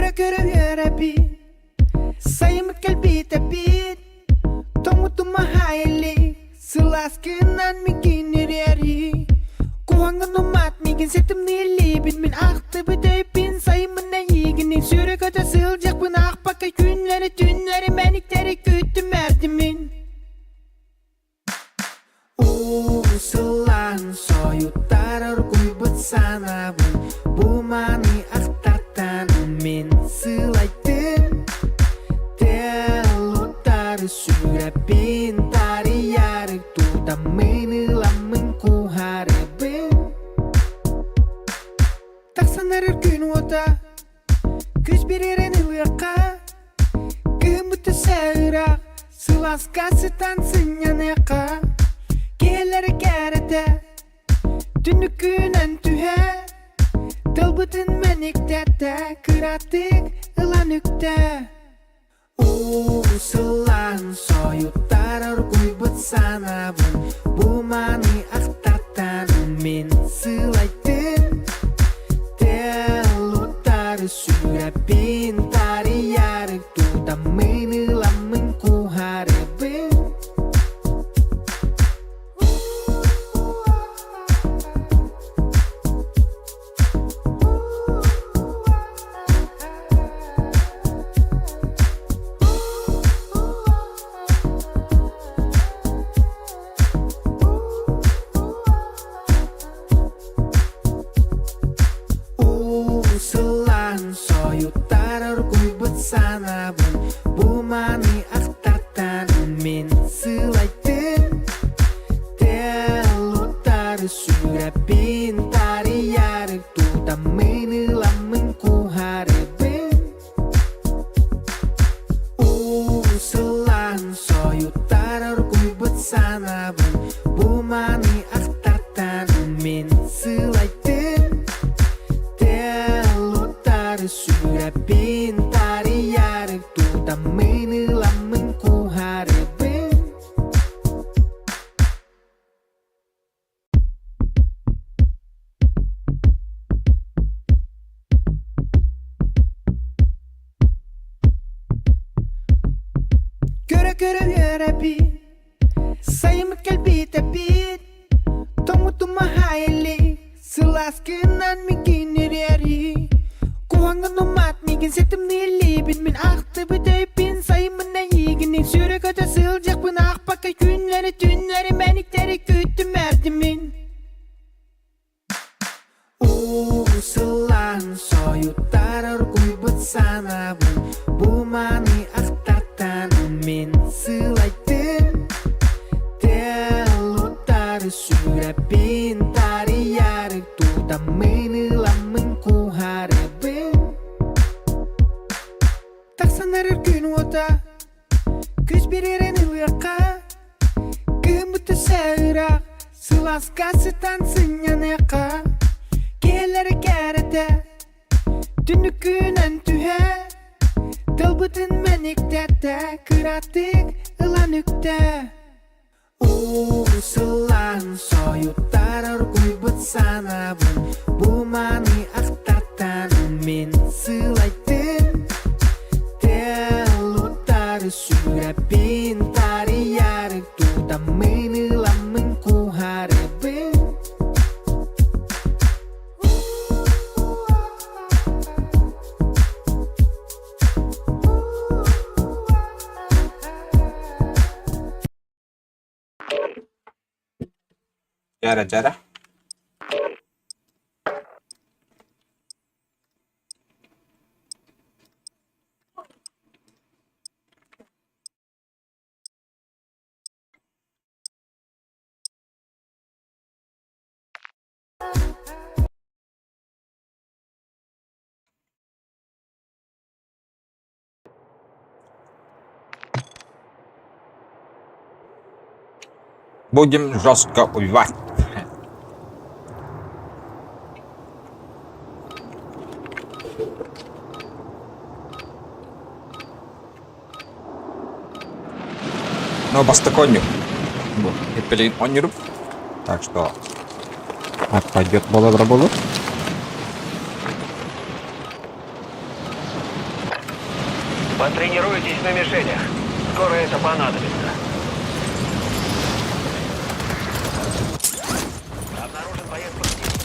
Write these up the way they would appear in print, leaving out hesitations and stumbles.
Көрө-көрө үөрэбин, сайыммыт кэлбитэ бит, тоҥмутум аһаайыллы, сылааскынан миигин ириэри. Куһаҥҥын умат миигин ситимнииллиибин, мин ахтыбыт өйбүн сайыммын эйиигин сүрэ-көтө сылдьыахпын аахпакка күннэри түннэри мэниктэри күүттүм эрдимин. Уу сылаан сойуттар оргуйбут санаабын Бу маны ахтартан мин сылайдым Телуттары сүрэппин тарыйары Тутаммын ыламмын куһарыбын Тахсан эрэр күн уота Күс биэрэн ылыахха Кыһыммыт өссө ыраах, сылааска сытан сынньаныахха Киһилэри кээрэтэ, түннүккүнэн түһэ Тылбытын мэниктэтэ, кыратык ылан үктэ Уу сылаан сойуттар оргуйбут санаабын Бу маны ахтартан мин сылайдым Телуттары сүрэппин тарыйары тутаммын ыламмын куһарыбын Уу сылаан сойуттар оргуйбут санаабын Бу маны ахтартан мин сылайдым Телуттары сүрэппин тарыйары Тутаммын ыламмын куһарыбын Уу сылаан сойуттар оргуйбут санаабын Бу маны ахтартан мин сылайдым Телуттары сүрэппин тарыйары Тутаммын ыламмын куһарыбын Көрө-көрө үөрэбин, сайыммыт кэлбитэ бит, тоҥмутум аһаайыллы, сылааскынан миигин ириэри. Куһаҥҥын умат миигин ситимнииллиибин, мин ахтыбыт өйбүн сайыммын эйиигин сүрэ-көтө сылдьыахпын аахпакка күннэри түннэри мэниктэри күүттүм эрдимин. Уу сылаан сойуттар оргуйбут санаабын Бу маны ахтартан мин сылайдым Телуттары сүрэппин тарыйары Тутаммын ыламмын куһарыбын Тахсан эрэр күн уота Күс биэрэн ылыахха Кыһыммыт өссө ыраах, сылааска сытан сынньаныахха Киһилэри кээрэтэ, түннүккүнэн түһэ Тылбытын мэниктэтэ, кыратык ылан үктэ Уу сылаан сойуттар оргуйбут санаабын Бу маны ахтартан мин сылайдым Телуттары сүрэппин тарыйары Тутаммын ыламмын куһарыбын Дьара дьара Будем жестко убивать. Ну, бастакы оонньуу. Бу, эппилигин оонньуурум. Так что пойдет буолар буолуо. Потренируйтесь на мишенях. Скоро это понадобится. Обнаружен боец противника.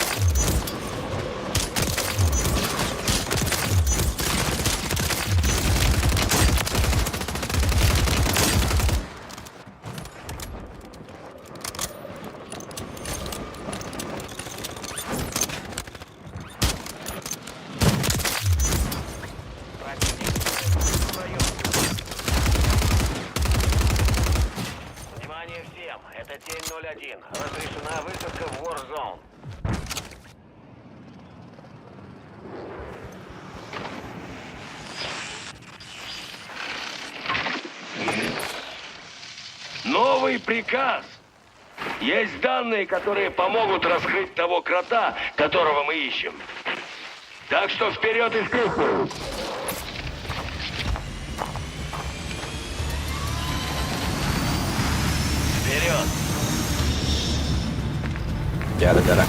Внимание всем! Это Тень 01. Разрешена высадка в Warzone. Новый приказ. Есть данные, которые помогут раскрыть того крота, которого мы ищем. Так что вперед и в Вперед! Дьэ дьэ.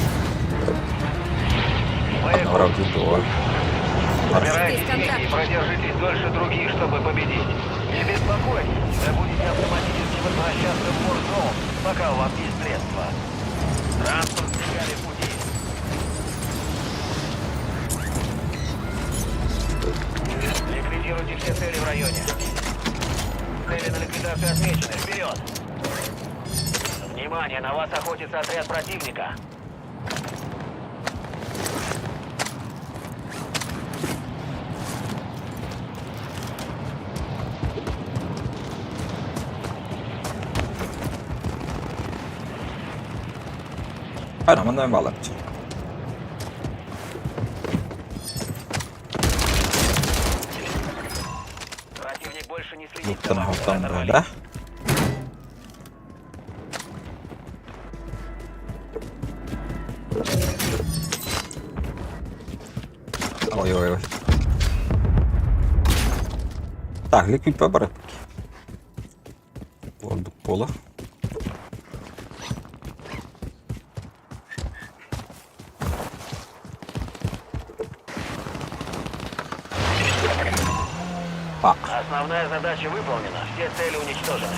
Поехали! Орор дуо. Собирайтесь и продержитесь дольше других, чтобы победить. Не беспокойтесь, вы будете автоматически возвращаться в Warzone, пока у вас есть средства. Транспорт в пути. Ликвидируйте все цели в районе. Цели на ликвидацию отмечены. Вперед! Внимание, на вас охотится отряд противника. Aynen mandan bağlanmış. Противник больше не следит за Луктан вами. Вы халтан оторвались. да. Ой ой ой. Так, ликвид побарат. Ордук пола. Па. Основная задача выполнена. Все цели уничтожены.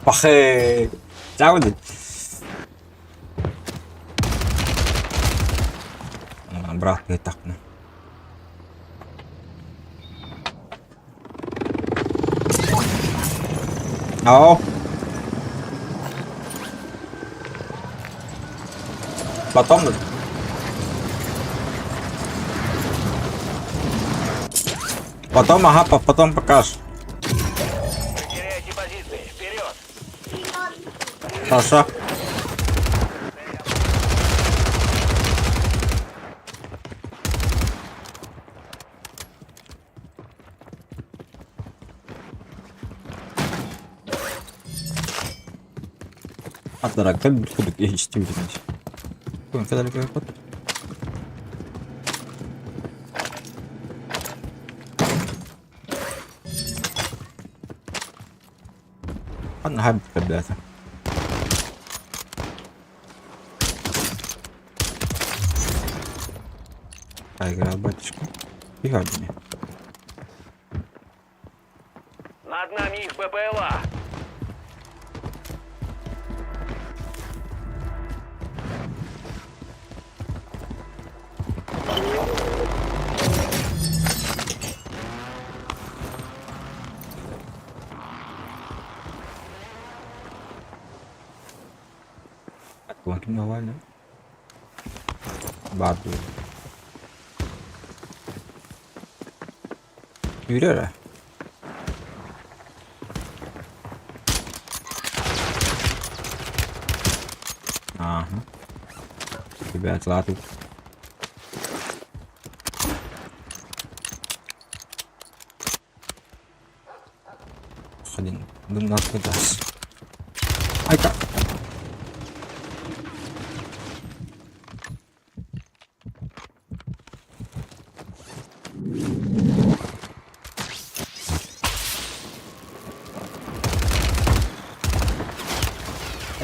Пахэ. Заавал. Брат бетахна. Ау. Потом. Потом, ага, потом покажешь. Теряйте позиции. Вперед! Хорошо. Атарак, кудuk yetiştirdim. Bu kadar bir Ханна хайп кэбээтэ. Поиграл батюшка. И мне. Над нами их БПЛА. Ким Баду. Yürü. Ага. Ребят, ладно. خلينا ناخذ Айка.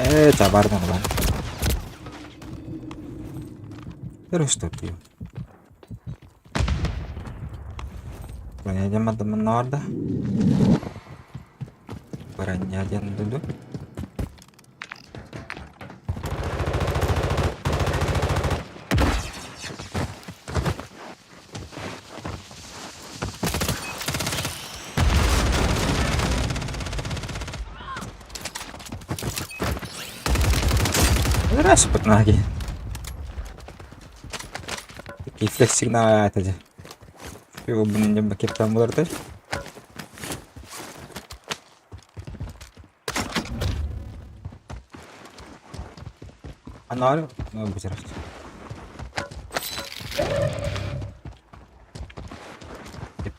Ээ, табардан ылан. Terus tuh. Броня teman-teman dah. Броня диэн dulu. Раз lagi. Reflex signal aja. Kita tuh. Анары, ну, быстрее.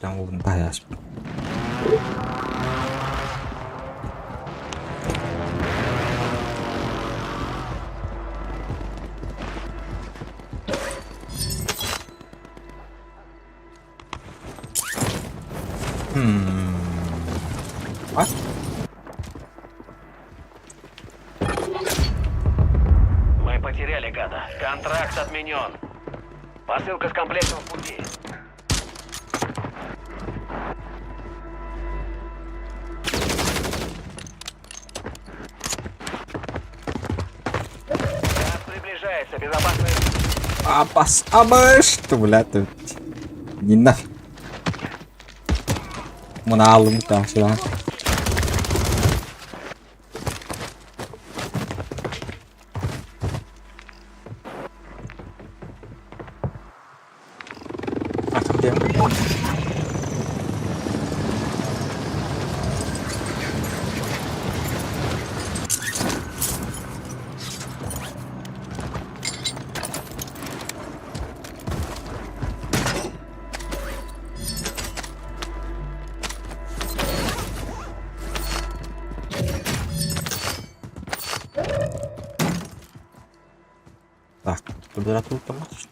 Там улын таяш. What? Мы потеряли гада. Контракт отменен. Посылка с комплектом в пути. Газ приближается. Безопасная... Апас, абаш, что, блядь, тут. Не нафиг. Мунаалым таасила. А, там Так, тут автоматично.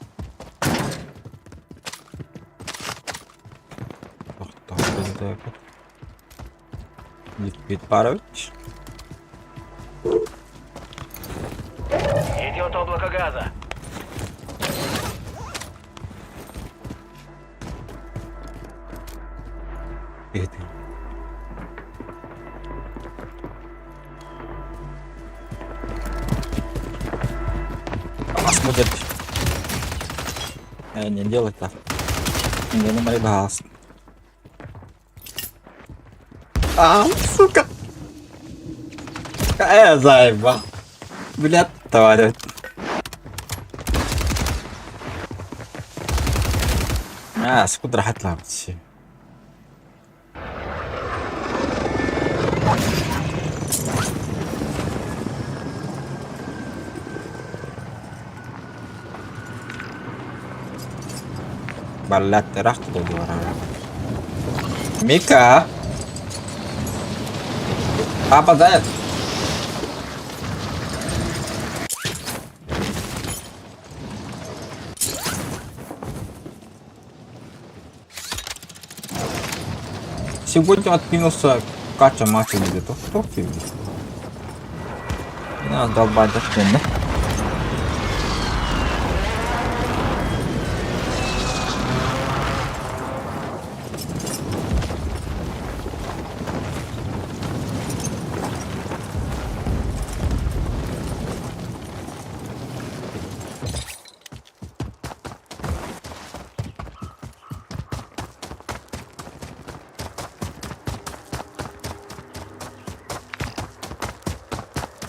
Парович. Идет облако газа. Это. Посмотрит. Не делай так. Не на газ. А, сука. Заебал. Блядь, тварь. А, скуда راح اطلع بتشي. Блядь, راح تدور Мика! Папа занят. Сегодня откинулся Катя Мачо где-то в Токио. Не долбать да?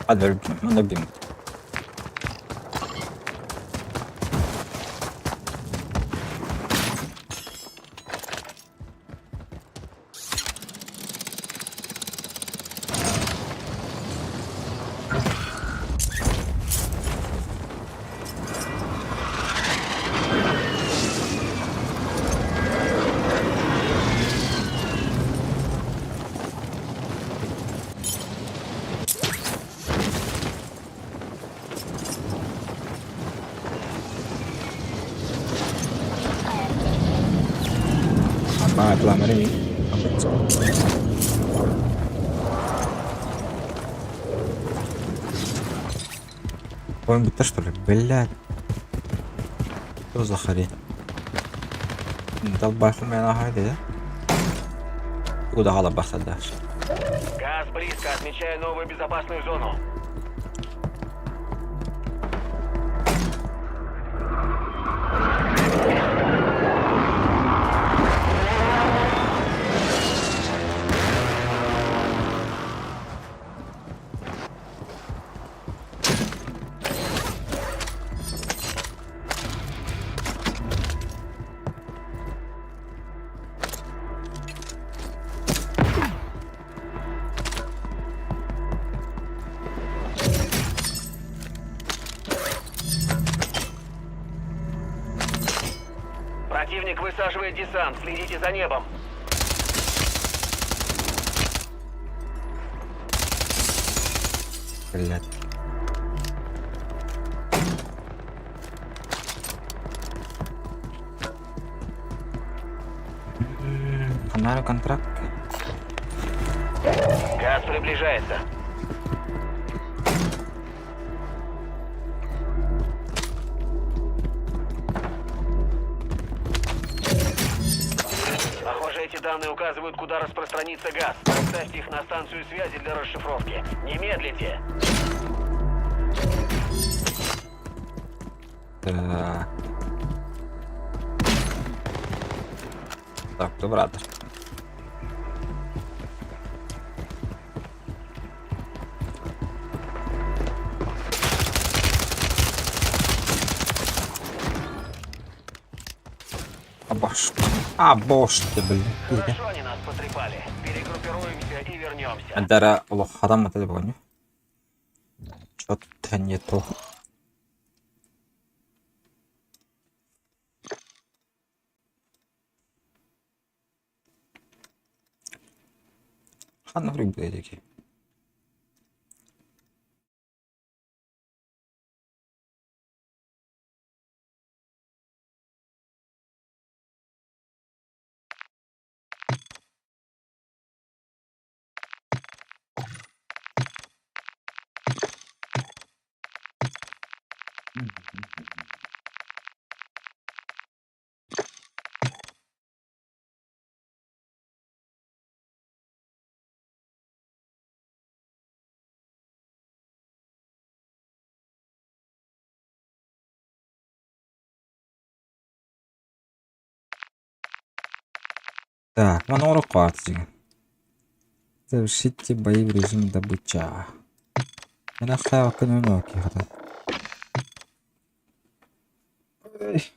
Hadi Apa telah mana ni? Apa? Ойон бүттэ что ли? Блядь. Что за хрень? Долбайху мен ахайды, да? Куда галабаса дальше? Газ близко, отмечаю новую безопасную зону. Противник высаживает десант, следите за небом. Блядь. Канары контракт. Газ приближается. Похоже, эти данные указывают, куда распространится газ. Доставьте их на станцию связи для расшифровки. Не медлите. Так. Так, добрата. Абаш. Абош ты, блин. Хорошо они нас потрепали. Перегруппируемся и вернемся. Дара олох адам атады бүгін. Что-то не то. Ханна вруб дики. Так, манору квартиры. Завершите бои в режиме добыча. Я нахуй канюноки. Ой.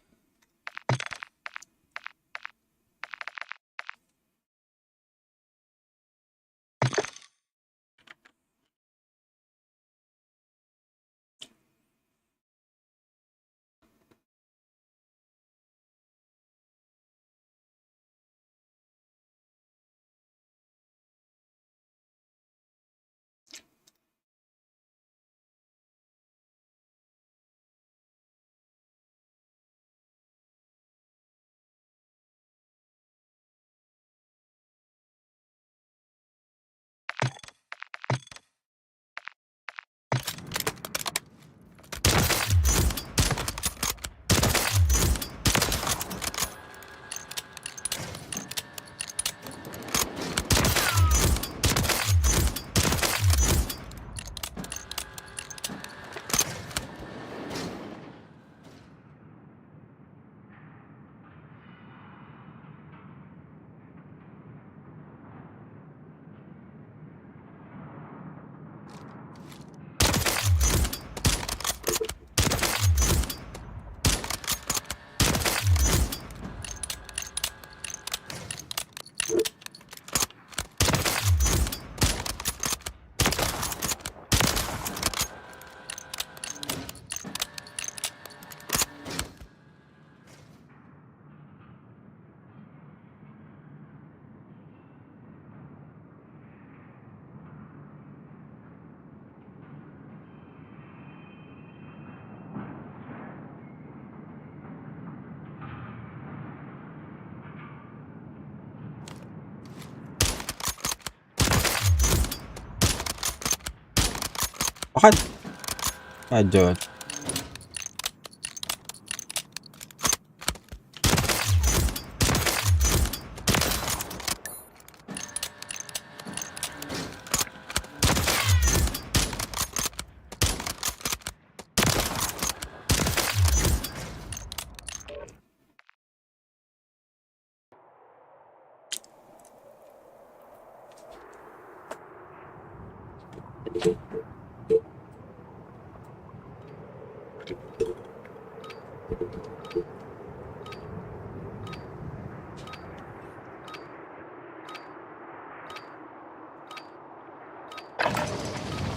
Пойдет.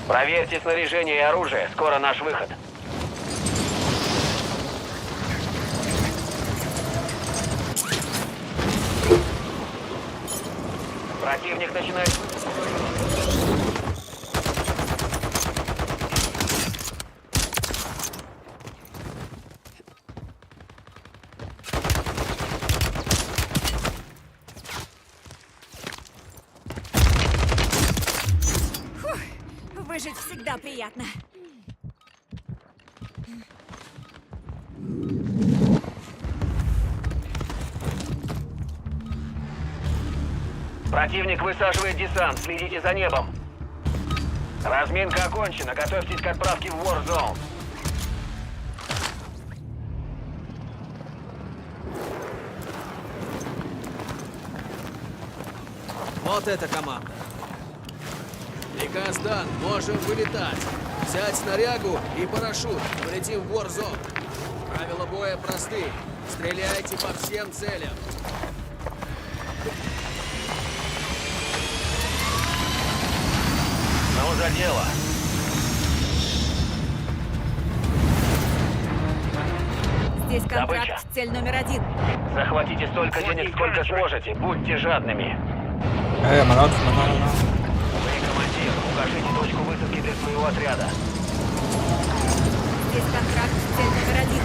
Проверьте снаряжение и оружие. Скоро наш выход. Противник начинает... Выжить всегда приятно. Противник высаживает десант. Следите за небом. Разминка окончена. Готовьтесь к отправке в Warzone. Вот эта команда. Приказ дан, можем вылетать. Взять снарягу и парашют. Полетим в Warzone. Правила боя просты. Стреляйте по всем целям. Ну, за дело. Здесь контракт, Добыча. цель номер один. Захватите столько денег, сколько сможете. Будьте жадными. Э, манат, манат, манат. Вы командир. Укажите точку высадки для своего отряда. Здесь контракт, цель номер один.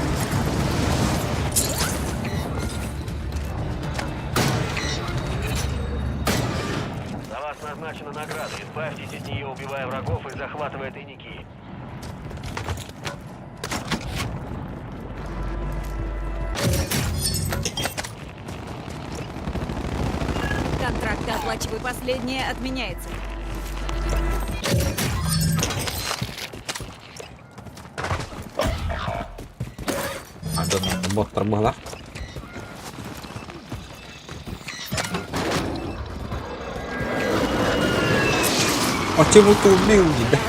За вас назначена награда. Избавьтесь от нее, убивая врагов и захватывая тайники. Контракт оплачивай последнее отменяется. Ардынан боттар буолар. Почему ты убил тебя?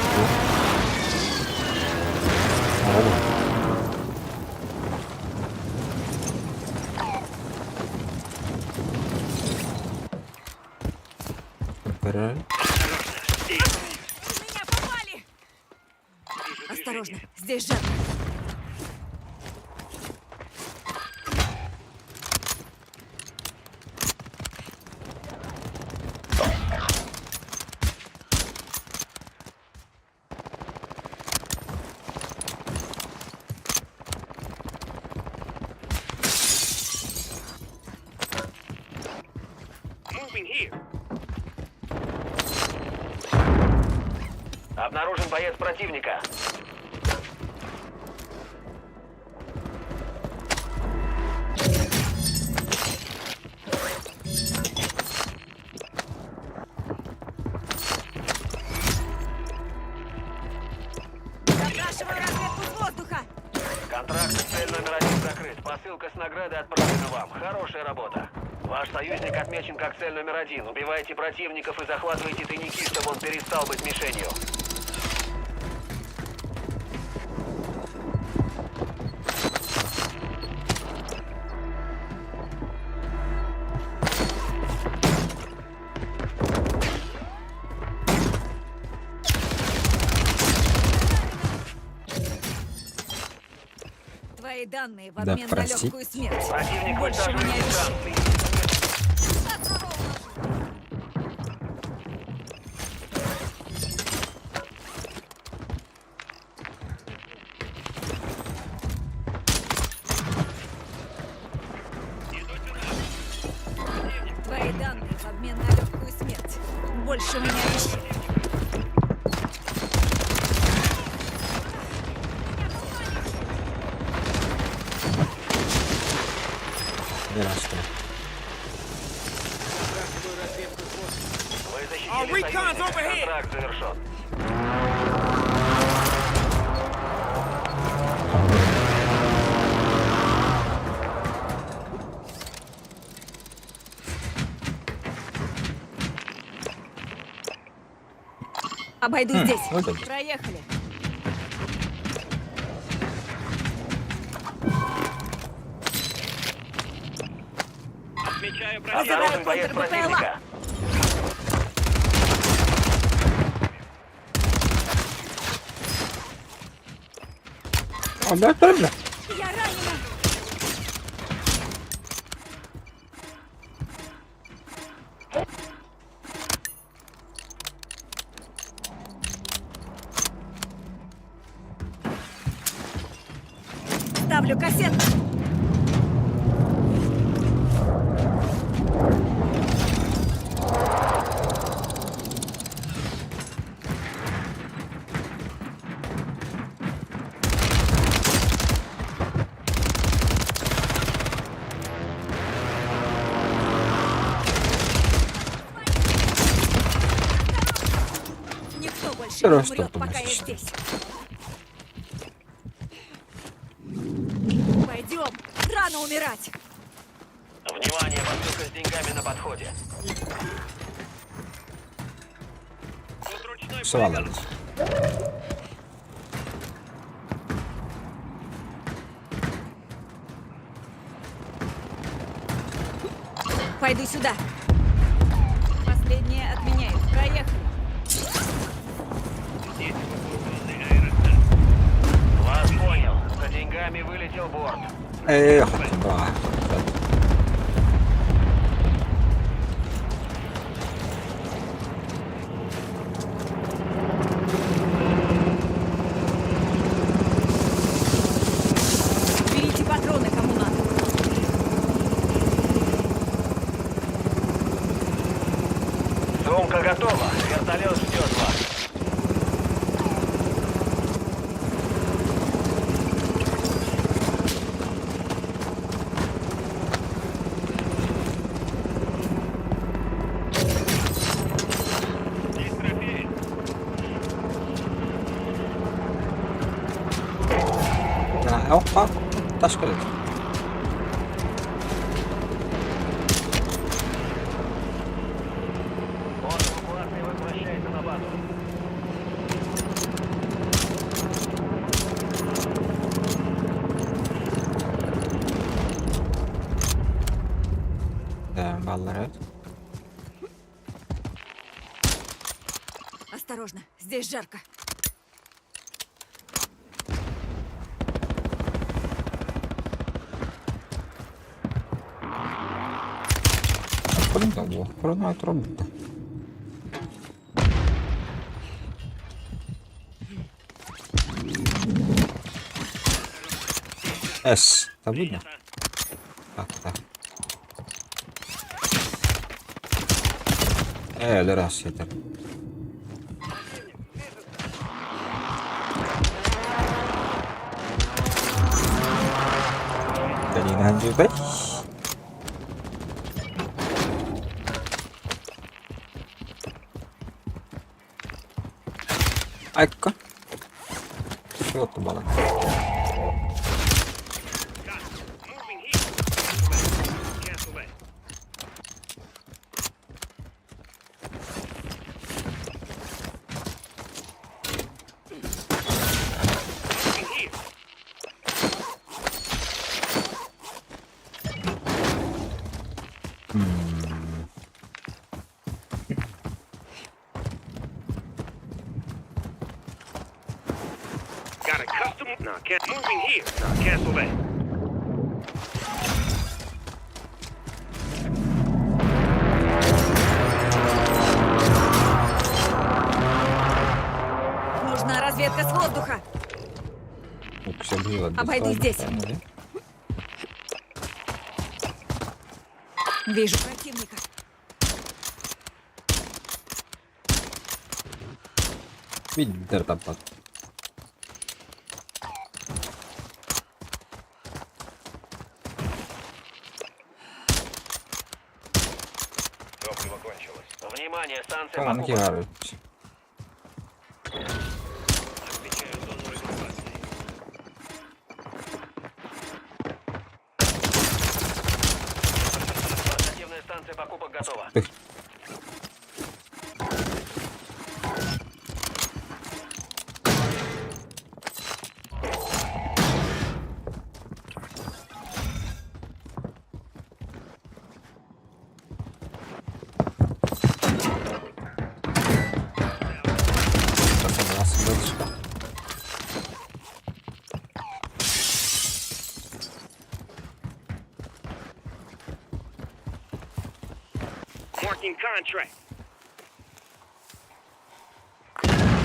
Көрөр. В меня попали! Осторожно, здесь жертва. Обнаружен боец противника. Запрашиваю разведку с воздуха! Контракт цель номер один закрыт. Посылка с наградой отправлена вам. Хорошая работа. Ваш союзник отмечен как цель номер один. Убивайте противников и захватывайте тайники, чтобы он перестал быть мишенью. Твои данные в Да, обмен на проси. легкую смерть. Противник Больше высаживает меня десант. Твои данные в обмен на легкую смерть. Больше меня ищи. Здравствуй. Вы защитили союзника. Контракт завершен. Обойду здесь. Ну да. Проехали. Обнаружен боец контр БПЛА. противника. О, да, бля. Я ранена. Ставлю кассету. Никто больше не Хорошо, умрет, пока я помощь. здесь. Пойдем. Рано умирать. Внимание, посылка с деньгами на подходе. Свалились. Пойду сюда. Последнее отменяют. Проехали. Вас понял. За деньгами вылетел борт. Эх, да. Берите патроны, кому надо. Сумка готова. Вертолет ждет вас. Да, опа, ташка летит. Борт эвакуации возвращается на базу. Да, балларет. Осторожно, здесь жарко. Хрена работа. С, это видно? Так, так. Раз это. Jadi lanjut, Айка. Що то було? Got a custom. No, can't. Moving here. No, cancel that. Нужна разведка с воздуха. Обойду здесь. Вижу противника. Видер тапат. Топливо кончилось. Внимание, станция Там покупок. геруть. Отмечаю зону эвакуации. Портативная станция покупок готова. Ти.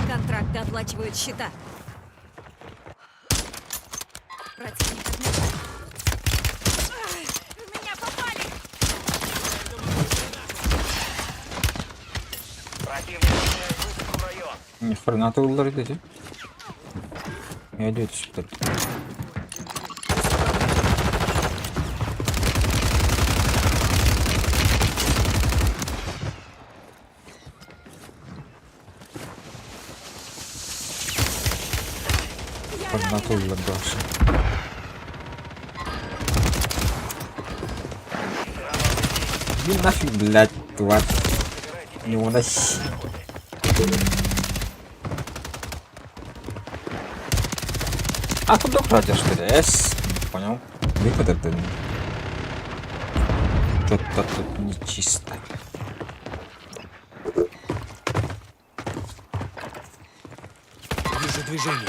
Контракты оплачивают счета. Противник отмечен. Ах, В меня попали! Противник начинает высадку в район. Ни хрена ты улар деди. Не идет что ли? Я Хрена ранена! ты улар дальше. Иди нафиг, блядь, тварь. Не уноси. А куда крадешь ты? Эс? Не понял. Выход это. Что-то тут нечисто. Вижу движение.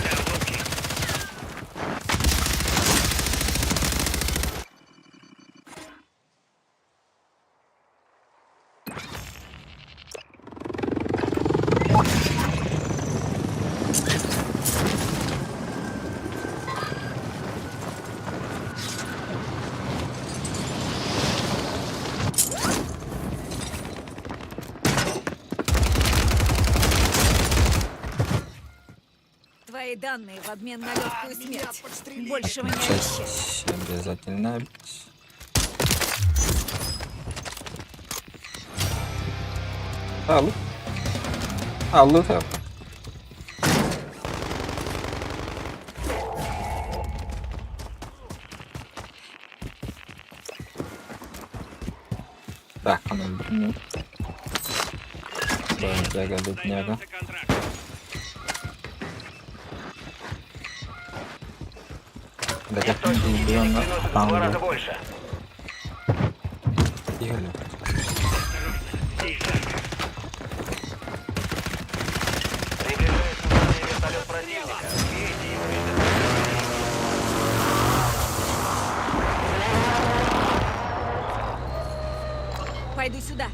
Твои данные в обмен на легкую смерть. Большего не обещаю. Отмечать обязательно. А, лут. А, лут. Так, а ну, броню. Бедняга, бедняга. Да как Точки не денег приносят в два раза больше. Приближается ударный вертолет противника. Бейте его вместе Пойду сюда.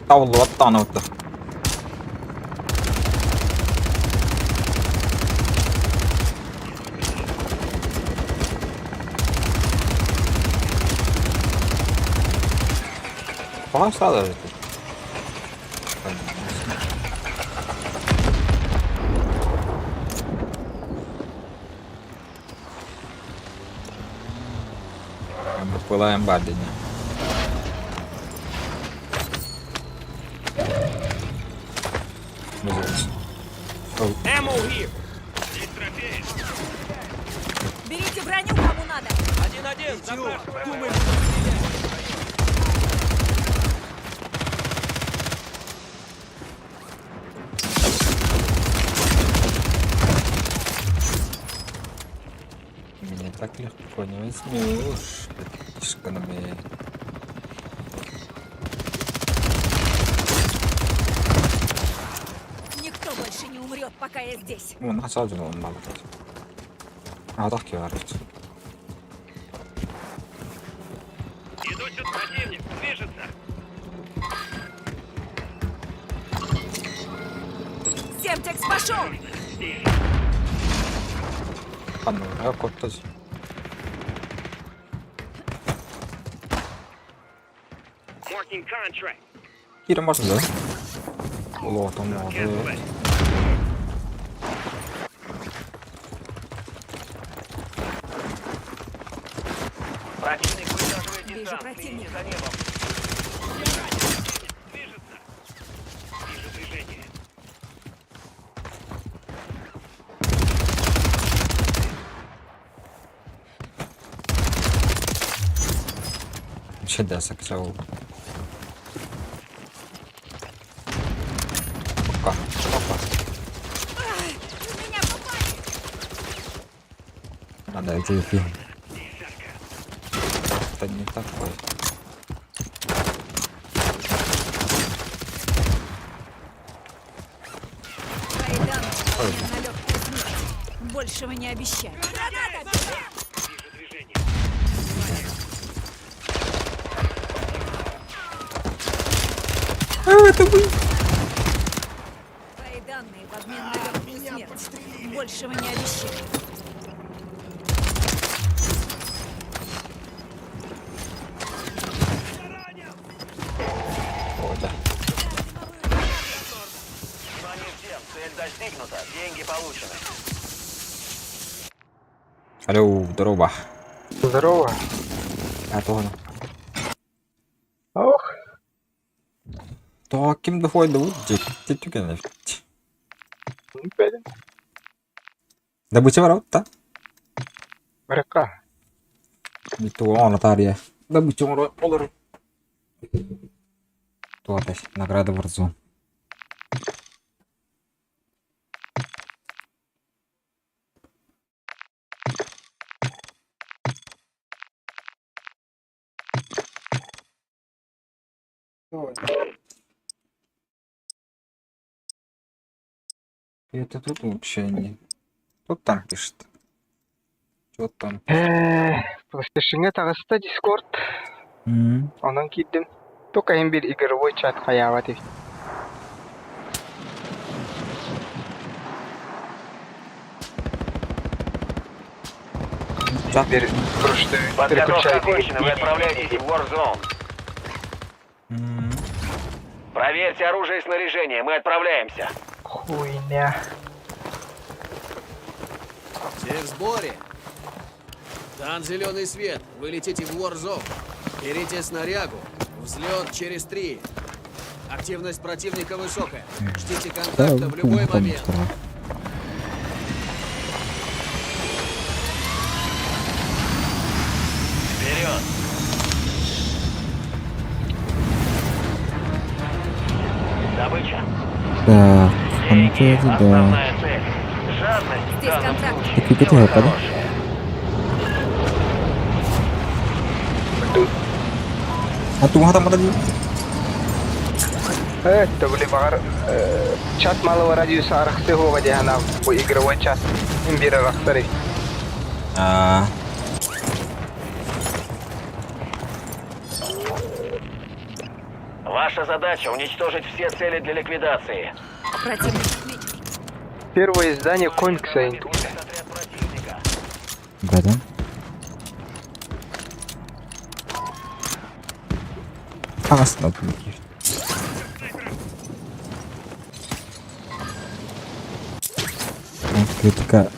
Тавлаттан өттө. Пока сразу же тут. Пылаем бардине. Вызывается. Берите броню, кому надо. Один-один, Думай, Меня так легко не возьмешь. Братишками. Никто больше не умрет, пока я здесь. Ну, на самом деле он мало. А так я орать. Идут противник, движется. Семтекс пошел! А ну, я кот-то. Кира можно, да? Лотом можно. Противник высаживает Вижу десант. противника. Следите за небом. Вообще, да, саксау. Опа, опа. В меня попали! Надо это фильм. Это не такой. Твои данные в обмен на легкую смерть. Большего не обещаю. Граната! Бежим! А, это вы. Твои данные в обмен на легкую смерть. Большего не обещаю. О, да. Внимание всем, цель достигнута, деньги получены. Алло, здорово. Здорово. А, то Ох, То ким доходит, дьэ, бэлэн. Добыча барабыт Баракка. Туоҕа таарыйа. Добыча олорор. Туох награда Warzone. Это тут вообще не. Кто там пишет? Что там? Ээ, PlayStation-ҥа таҕыста Discord. Онон киирдим. Только иһин биир игровой чат хайаабат эбит. Чат. Биир просто Подготовка переключай. окончена, вы отправляетесь в Warzone. Проверьте оружие и снаряжение, мы отправляемся. Хуйня. Все в сборе. Дан зеленый свет. Вы летите в Warzone. Берите снарягу. Взлет через три. Активность противника высокая. Ждите Да, контакта в любой там момент. вторая. Вперед! Добыча. Так, Деньги. да. Основная цель. Жадность в Здесь данном контракт. случае Так, дело это, да? хорошее. А туга там подойди. Это были баҕар чат малого радиуса арахсы хуоҕа диэн бу игровой чат иһин биир арахсар эбит. А, Ваша задача уничтожить все цели для ликвидации. Противник отмечен. Первое издание комикса Отряд противника. да, да. Хаҥас Критика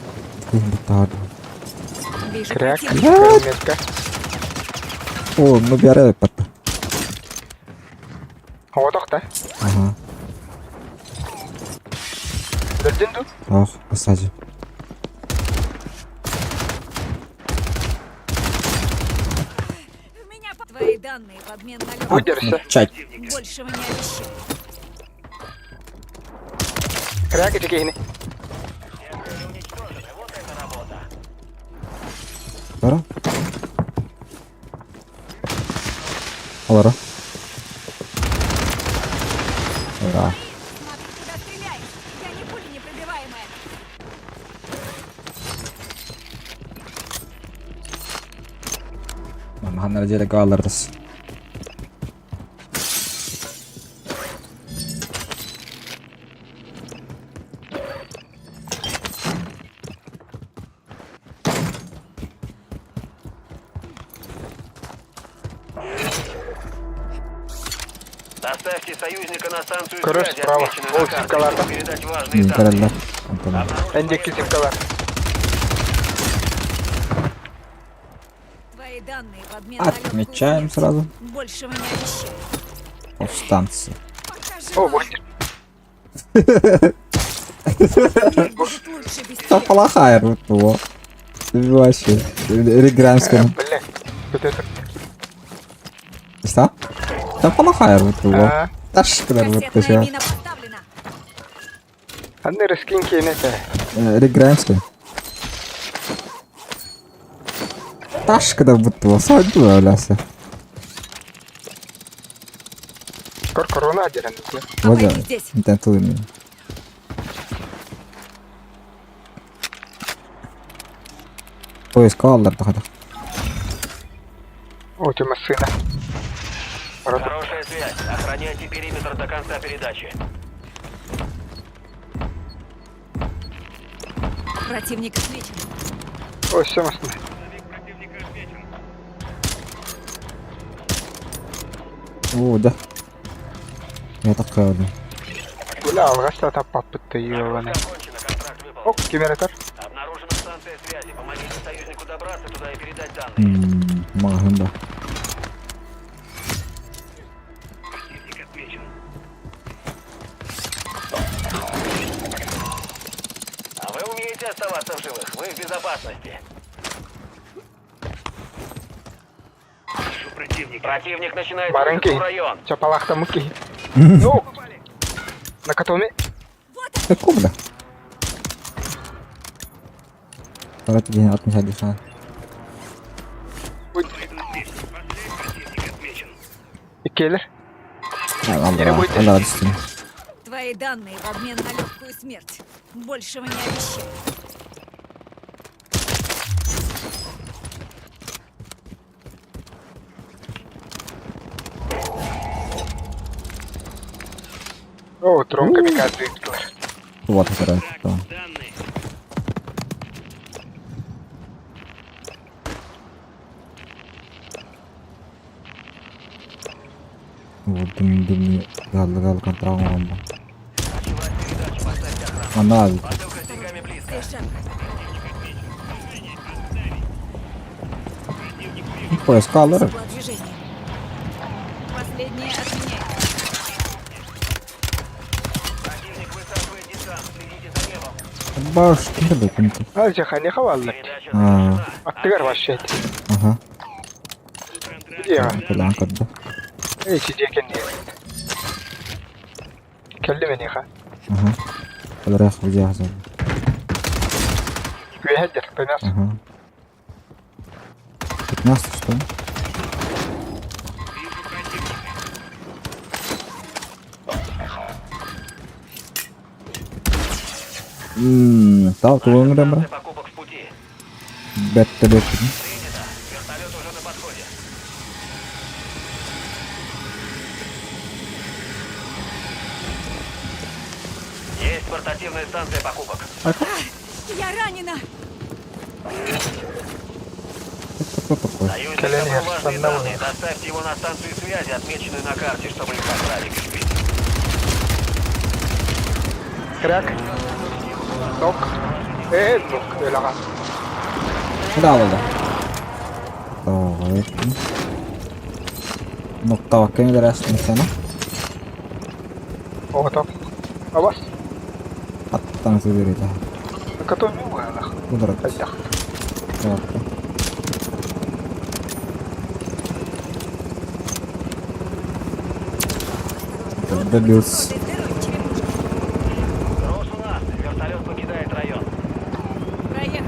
Вижу Кряк, противника. метка. О, ну бярэ патта. Оҕотох да. Ага. Өлдүн дуу? Ох, посади. В меня по- Твои данные в обмен на легкую Выдерся. Чать. Большего не обещаю. Кряк ити киһини. Уничтожены. Вот это работа. Бара? Олоро. Да. Смотри, куда стреляешь. Я не пуля непробиваемая. Мамаханнар дьиэ галлардас. Доставьте союзника на станцию Короче, связи, справа. отмеченную на Ол карте, симкаларда. чтобы передать важные данные. Көрөллөр. Онтон. Обнаружен Эн диэки симкалар. Твои данные в обмен на легкую Отмечаем смерть. сразу. Большего не обещаю. Повстанцы. Пока О, жива. вот. Мир будет лучше без Да тебя. плохая вот его. Вообще. Реграмская. Бля. Вот это. Что? Да плохая вот его. А, Таш, когда вот Кассетная мина поставлена. Анны рыскин киэнэтэ. Реграмская. Таш, когда вот его. Сойду, ляся. Кор корона дерен. Вот Обойди здесь. да. Поиск аллар тахата. О, ты машина. Хорошая связь. Охраняйте периметр до конца передачи. Противник отмечен. Өссө массыына. Оо, да. Я так каалым. Бля, алҕас да таппаппыт да ёбаный. Закончено, контракт выполнен. Ок, ким эрэ этэр? Обнаружена станция связи. Помогите союзнику добраться туда и передать данные. Маҕаһыын да. Противник отмечен. А вы умеете оставаться в живых? Вы в безопасности. Противник начинает Баран высадку киһи. в район. Чапалаахтаммыт киһи. Ну! Накатоми. Какой, бля? Давай тебе отмечать дыхание. Иккиэлэр. Эрэ Алла, буйда. алла түстүм. Твои данные в обмен на легкую смерть. Большего не обещаю. Оо, дрон камикадзе ыыттылар. Вот, второй. Вот, дым, дым, гал, гал, контрол, бомба. Она, Посылка с деньгами близко. Здесь шапка. поискал, Тепло движение. Последнее отменяется. Противник высаживает десант. Следите за небом. Баш, кирде күнті. Ал жахани хаваллар. Передача А. завершена. Аттыгар вообще. Аха, Дия. билан көрдө. Эй, сидия кэнниэ. Кэллим эниэхэ. Аха. Олорох видео Үөһэ дьарыктаныах. Ага. 15 что ли? Тал тугуң бра. Станция покупок в пути. Бетте бетте. Принято. Вертолет уже на подходе. Есть портативная станция покупок. Я ранена! Это кто такой? Союзник Кэлен добыл важные Яхтанна данные. Доставьте его на станцию связи, отмеченную на карте, чтобы их отправили. Кряк. Нок. Ээ, нок. Өлөҕө. Да, да, да. Давай. Ноктавакка бересин сена. Оҕото. Абас. Аттан сөбүрүтэ. Накатоми уһалах. Кудрат. Хайдах. Добился. Здоровье, черепушка. Груз у нас. Вертолет покидает район. Проехали.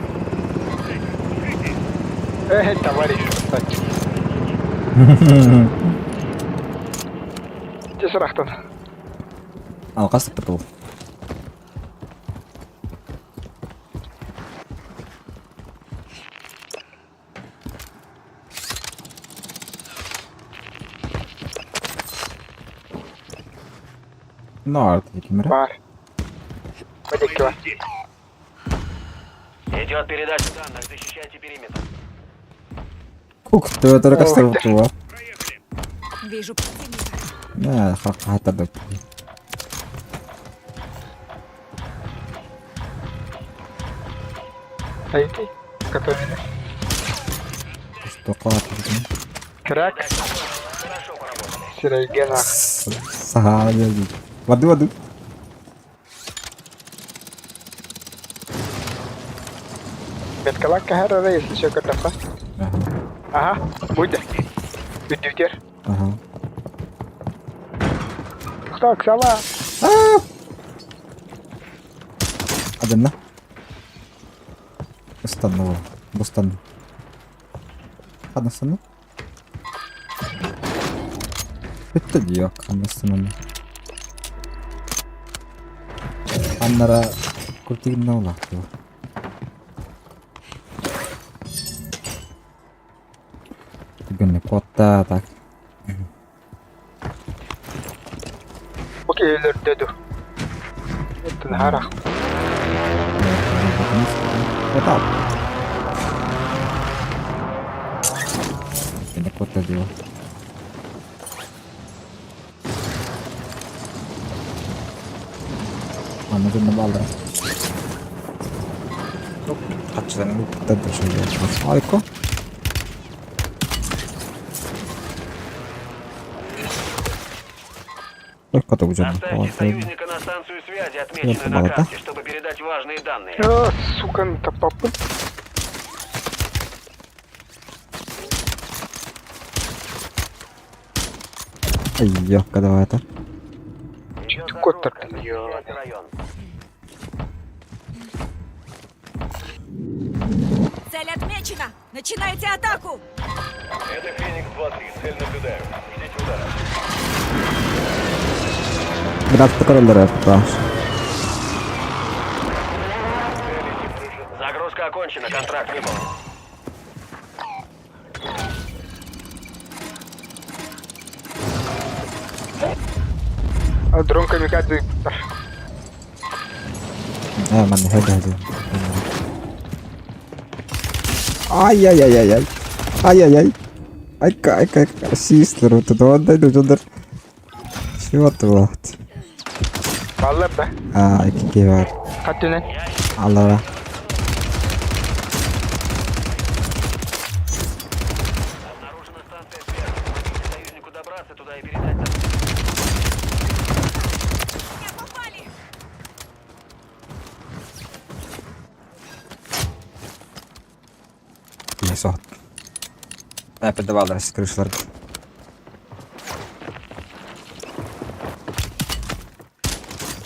Ээ, товарищ, кстати. Дьэ сурахтан. Алкас тыл. Наар кимре. Баар. Бадиккива. Идет передача данных. Защищайте периметр. Кук, төтөрө кастыр туа. Вижу противника. Нә, хакка Айти. Накатомины. Что кат. Кряк. Хорошо поработали. Сирэйгэ наах. Сага. Ваду ваду. Меткалаах кэһэр эрэ если чё көрдөххө. Аха. Аха, будь. Бүддүтэр. Аха. Так, сала. Адымна. Ыстанна ол. Бустанна. Ханна ыстанна? Бүттэ дии ханна ыстанна. Ханнара куртигинна улаахтыба. Түгэнне куотта так. Киһи өлөрдө дуу? Тынаарах. Куотал. Ini kota dia. Манна дьонно бааллара. Хаччыларын ыыппыттар да үчүгэй. Айко. Только дьон. Доставьте союзника на станцию связи, отмеченную на Балата. карте, чтобы передать важные данные. Оо, сука, таппаппын. Айёкка давай-то. Идет Чуть загрузка. кот-то, Защищайте район. Цель отмечена! Начинайте атаку! Это Феникс-2-3. Цель наблюдаю. Ждите удара. Братты көрөллөр эппа. Загрузка окончена, контракт выполнен. А дрон камикадзе ыыппыттар. Ээ, манна хэдэ хэдэ. Ай-яй-яй-яй-яй. Ай-яй-яй. Айка, айка, айка. Систер, тут отдай, тут Чего ты вот? Бааллар да? А, икки бар. Хат түнэн. Аллара. Обнаружена станция связи. Помогите союзнику добраться туда и передать нам. Меня попали! Не сот. Опять баллар крышлар.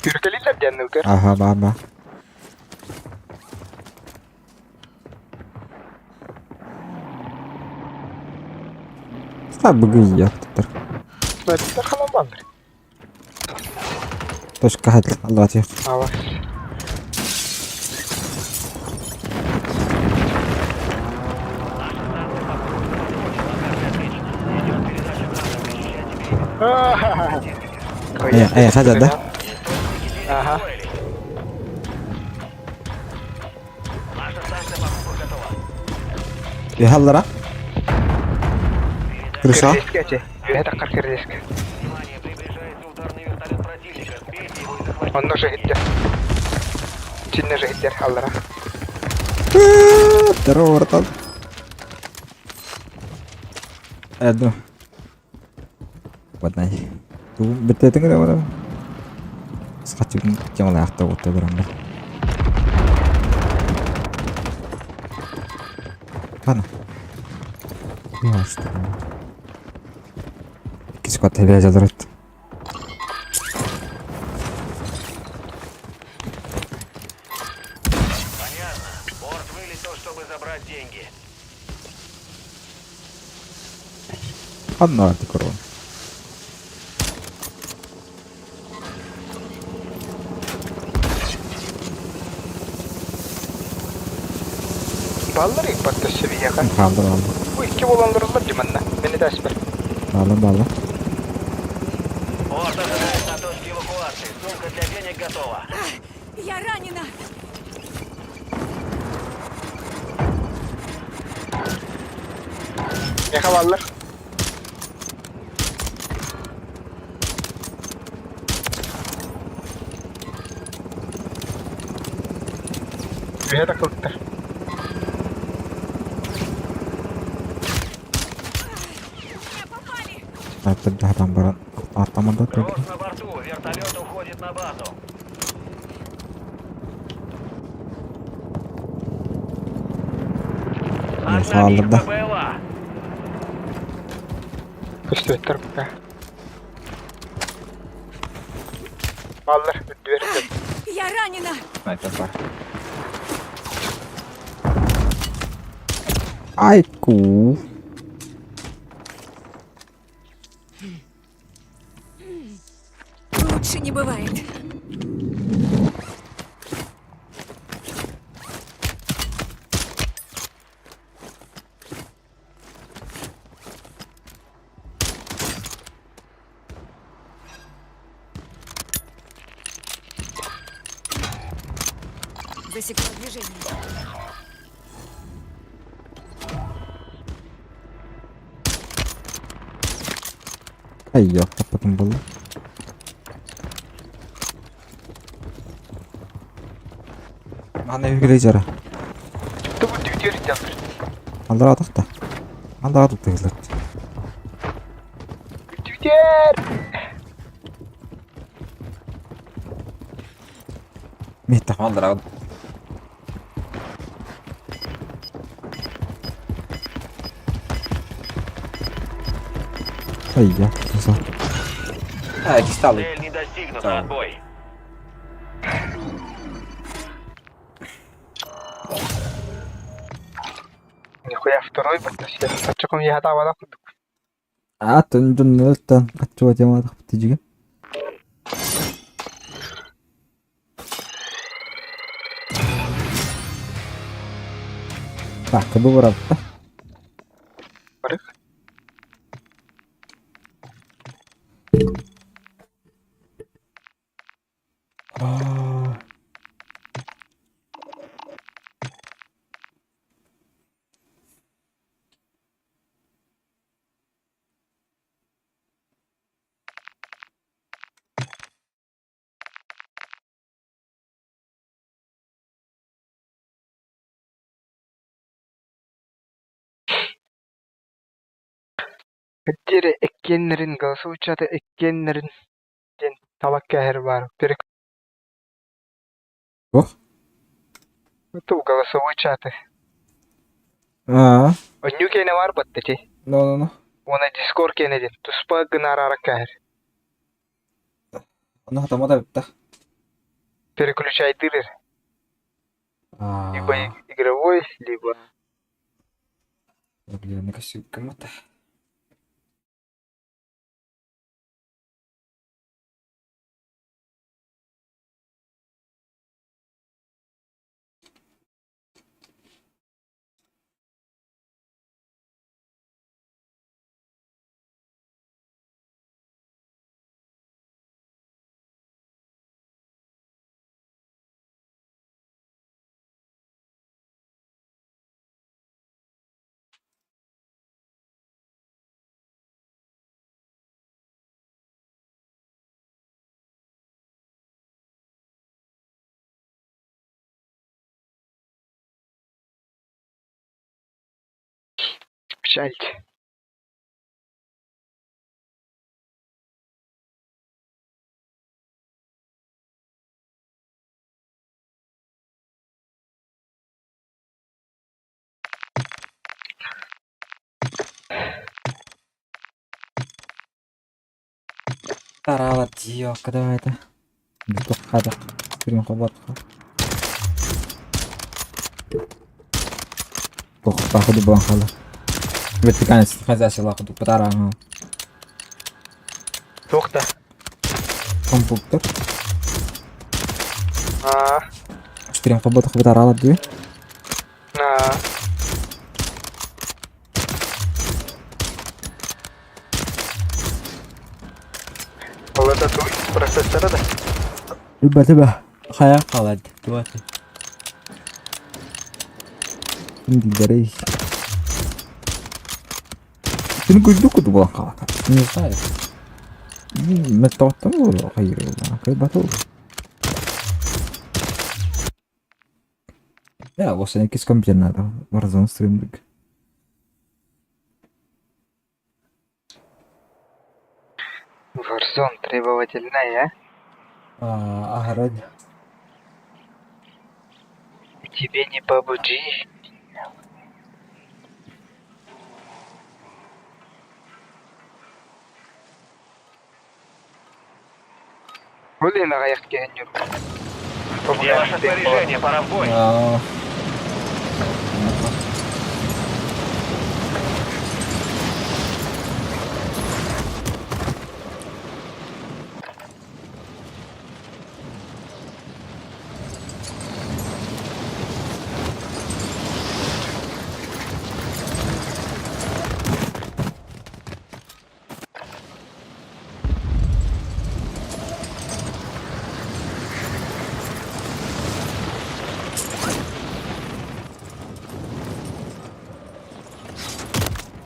Күүркэлииллэр диэн ыытар. Ага, баба. Слабый яктор. Снайпер ханан бааллар. Точка хат Allah тих. Ава. Наша станция покупки на подходе. Локация отмечена. Идет передача данных. Защищайте периметр. Э, э, хадя, да? Источники денег Ага. освоились. Наша станция покупок готова. Яхаллара. Крыша. Кирдиэскэ этэ. Үөһэ таххар кирдиэскэ. Внимание, приближается ударный вертолет противника. Сбейте его и захватите. Онно же иһиттэр. Итиннэ же иһиттэр аллара. Здорово, братан. Эду. Баднай. Ту битетиң генә бара. Схатыгын тямала акта отта барам. Ана. Я что? Киско тебе задрот. Понятно. Борт вылетел, чтобы забрать деньги. Анна ты корова. Бааллар ыыппат өссө биһиэхэ. Алды алды. Бу икки буолан олороллор дии манна. Мин этээспэр. Алды алды. Борт ожидает на точке эвакуации. Сумка для денег готова. Я ранена! Миэхэ бааллар. Үөһэ тахсыбыттар. Меня попали! Аттан баран. Аттамада только. Груз на борту. Вертолет уходит на базу. Останови Алды да. БПЛА. Көстүбэттэр пока. Бааллар үрдүбэр Я ранена! Снайпер бар. Айку. Лучше не бывает. Засекла движение. Айя, потом было. Аны үгүлэ жара. Тобу түтер дьахтар. Аллара атахта. Аллара тутуйлар. Түтер! Миттах аллара. Айя, сосо. А, стал. Цель не достигнута. Отбой. Нихуя второй баттасия. Ачыкым яхата бала курдук. Атын дьоннортон аччыга тематах битижиге. Так, бу барапта. Барык. Диэри иккиэннэрин голосовой чаты иккиэннэрин диэн талак кээһэр баар. Перек Туох? Ту голосовой чаты. Аа, Онньуу киэнэ баар батта ти. no no no. Уонна Discord киэнэ диэн туспа гынаарара кээһэр. Ону хатамата битта. Переключайдыыр. Либо Аа, игровой, либо блин, косюкамата. Печальте. Тарала дио, когда это? Битухада. Стрим хоботха. Ох, походу банхала. Вертикальность хозяйства лаходу патара. Туох да. Компьютер. Аа. Стрим хоботха патарала ди. Аа. Ол это туй процессора да. Ребята, ба. Хая халад. Туаты. Индигарей. Син куйду куду банхала. Не знаю. Метоттан хайыр. Кай батыл. Я, вот они кис компьютер надо. Warzone стримдик. Warzone требовательная, А, ага, а? Тебе не PUBG. Блин, аҕыйах киһи Где ваше снаряжение? Пора в бой. А.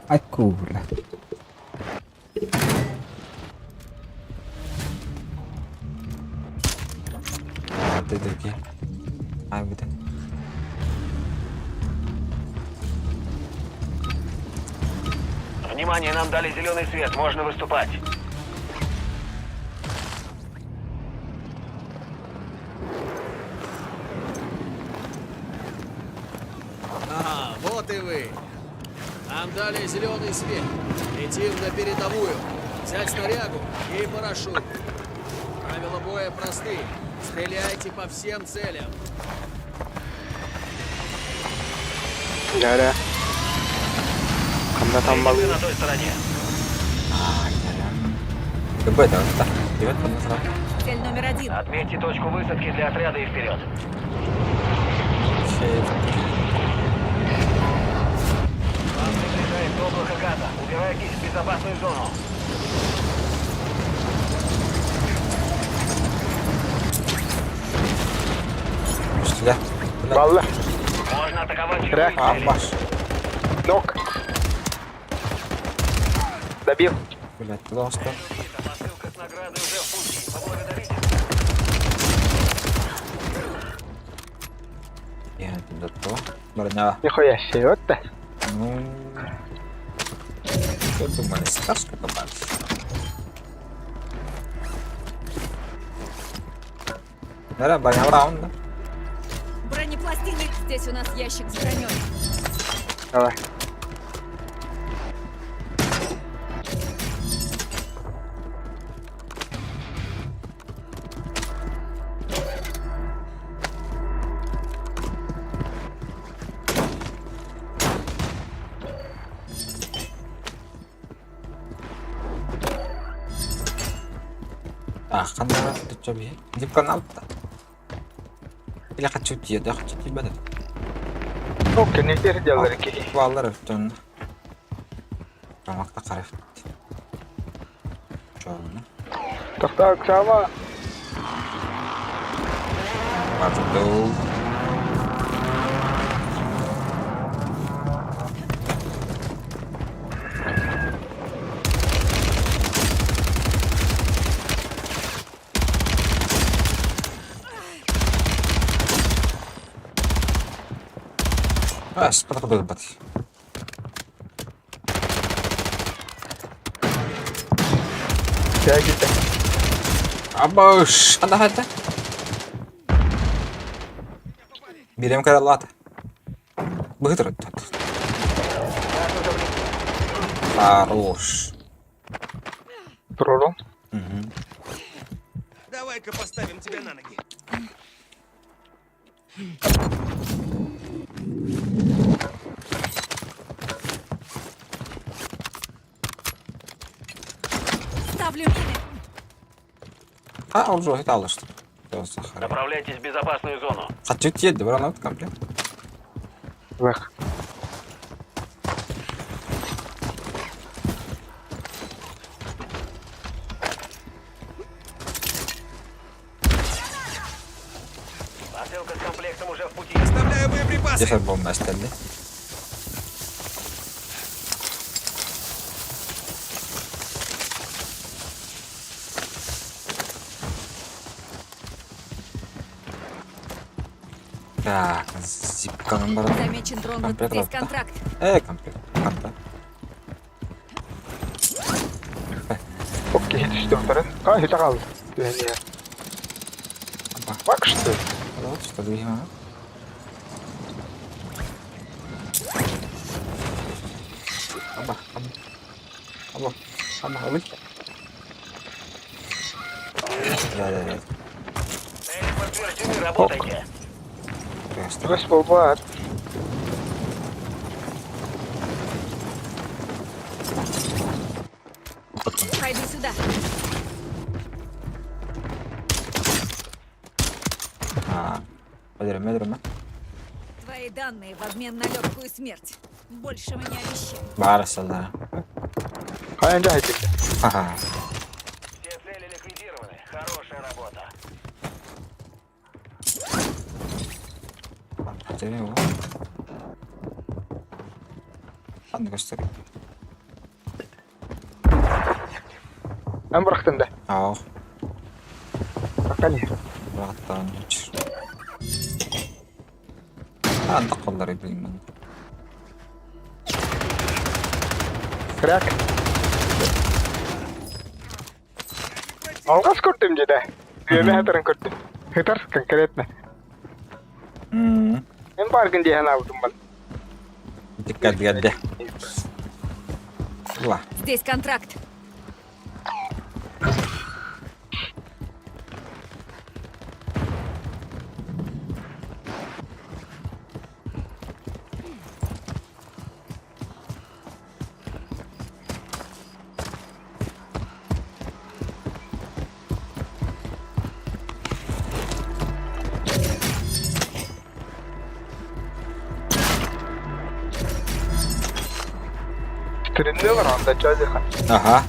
Айкуула. Ты такие. А, бүтэн. Внимание, нам дали зеленый свет, можно выступать. Ага, вот и вы. Нам дали зеленый свет. Летим на передовую. Взять снарягу и парашют. Правила боя просты. Стреляйте по всем целям. Дьэ Ханна Ты таммалыы. на той стороне. Кыбы да. Дебет сразу. Цель номер один. Отметьте точку высадки для отряда и вперед. Вам приближается облако газа. Убирайтесь в безопасную зону. Что Балла. Можно атаковать Ра. любые А, цели. баш. Нок. Добил. Блять, туда что? Посылка с наградой уже в пути. Поблагодарите. Я туда то. Броня. Нихуя себе, вот да. Ну... Что думали, сказка попались? Нара, броня раунда. Бронепластины. Здесь у нас ящик с броней. Давай. А, ханна, ты что, бе? Дип канал то Или хочу тебе, да хочу тебя, да. Ок, кэннигэр дьаллар киһи. Баллар өттөн. Рамакта карап. Чоғына. Тохтоо Оксана. Бардыл. А, спатабыл бат. Дьэ киттэ. Абыш, анда хата. Берем каралата. Быстро. Хорош. Пророн. Угу. Давай-ка поставим тебя на ноги. Ставлю мины. А, уже это алышты. Направляйтесь в безопасную зону. Хочу тебе, добра на комплект. Вэх. Посылка с комплектом уже в пути. Оставляю боеприпасы. Здесь бомба остальные. Так, зипканым бар. Замечен дрон. Вот Комплект здесь работа. контракт. Комплект, комплект. Ок, киһи түстэ утарын. А, үтэ хаалла. Түһэн иһэр. Опа. Бак что ли? Вот что двигаем. Аба, аба. Аба, аба, аба. Да, да, да. Цели подтверждены, работайте. Просто. Түгэс буолбат. Потом. Пойду сюда. А, Өдөрөмө, өдөрөмө. Твои данные в обмен на легкую смерть. Большего не обещаю. Барысалар. Хайан дьэ хайдык. Ха-ха. Все цели ликвидированы. Хорошая работа. Хотели его. Ладно, кажется. Эн бырахтын да? Ау. Пока не. Бырахтаан Андак коллары билмин. Крак. Алгас көрдүм деді. Үөмэ хатарын көрдүм. Хытар конкретно. Эн баргын диэн аабытым бан. Диккат гадде. Ла. Здесь контракт. Түрүннү бар анда чазыха. Ага.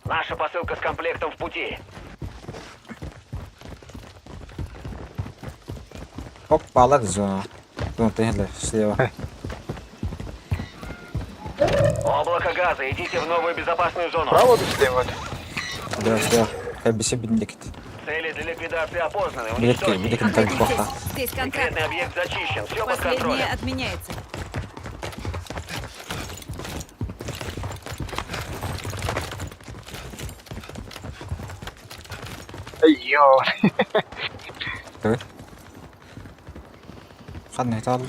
Наша посылка с комплектом в пути. Оп, балар зона. Зона тehler слева. Облако газа, идите в новую безопасную зону. Право слева. Да, слева. Кәбесе биндекит. Цели для ликвидации опознаны. Билетке, Уничтожьте их. билетке так Охотник плохо. здесь. Здесь контракт. Секретный объект зачищен. Все под Последнее контролем. отменяется. Айо. Давай. Ханна это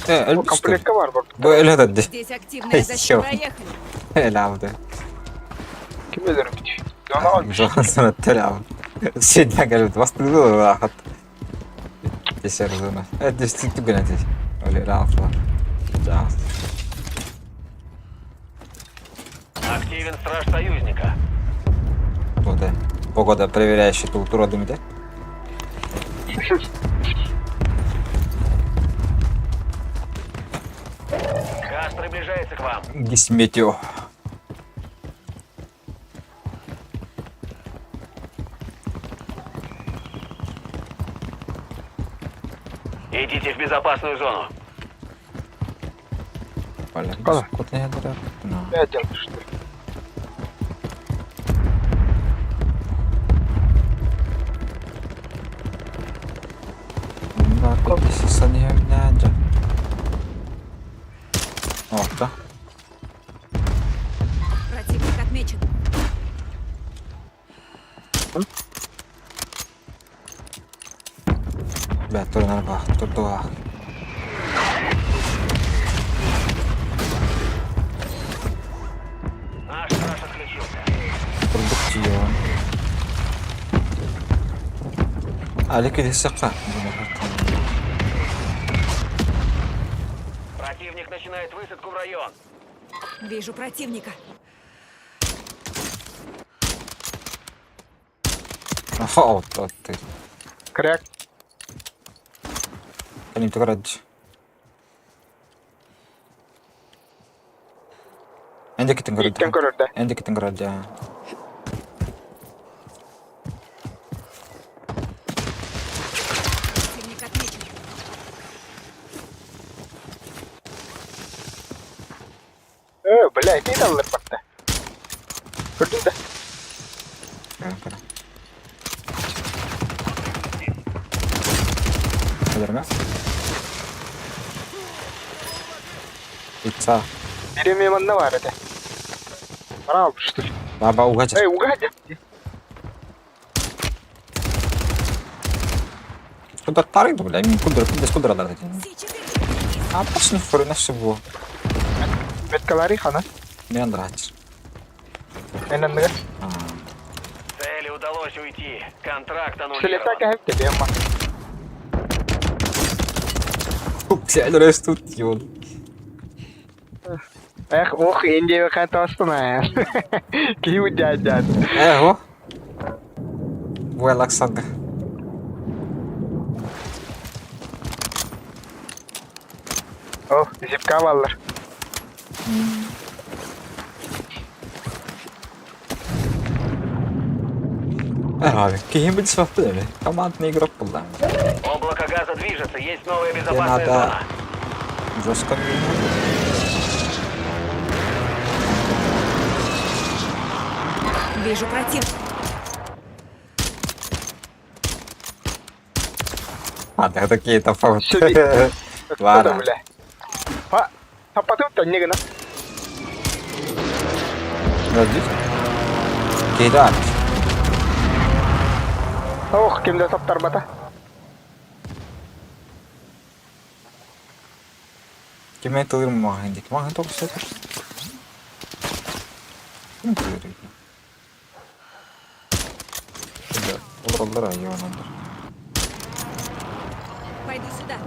Э, Комплектка бар бар. Бу эле ди. Здесь активная защита. Проехали. Элавды. Ким өлөрүм бит. Зона алmış. Жонсона телав. Сен келип бастырды рахат. Десер зона. Э, десtik түгөнөт. Оле рахат. Жас. Активен страж союзника. Тоде. Погода проверяющий тул тура дымде. Газ приближается к вам. Гис метео. Идите в безопасную зону. Кала. Куда Я делаю, что ли? Орта. Противник отмечен. Бля, турнар бах, турдуах. Наш страж отключился. Продуктион. Алик иди сака. Противник начинает высадку в район. Вижу противника. Аха, вот ты. Кряк. Калим төгөрөж. Энди китин көрөд. Иттен көрөрдө. Энди китин көрөд. Противник отмечен. Э, бля, не алыр бакта. Көрдүң да? Көрө. Көрмө? Итса. Биреме манна бар эте. Бара алып что ли? Баба угача. Эй, угадя. Куда тарик бля, мен кудыр, кудыр, кудыр алар. С4. А пошли фуры на шибу. Меткалари хана. Мен андрач. Мен анныга. Цели удалось уйти. Контракт Селета аннулирован. кәһеп те бема. Сәл тут ёл. Эх, ох, инде кан тастына. Киу дядя. Э, о. Бу Александр. О, зипка баллар. Abi, кийин билсеп эми. Командный игрок был да. Облако газа движется. Есть новая безопасная надо- зона. Жестко. Вижу противника. А, да такие-то факты. Сөби. Ладно. Бля. Па, а потом то не гына. Подожди. Кейда. Ох, кимде таптарбата. Ким тылыр маған дейік. Маған тоғыз сәтір. Ким тылыр екен? Олар олар айуанандар. Пойду сюда.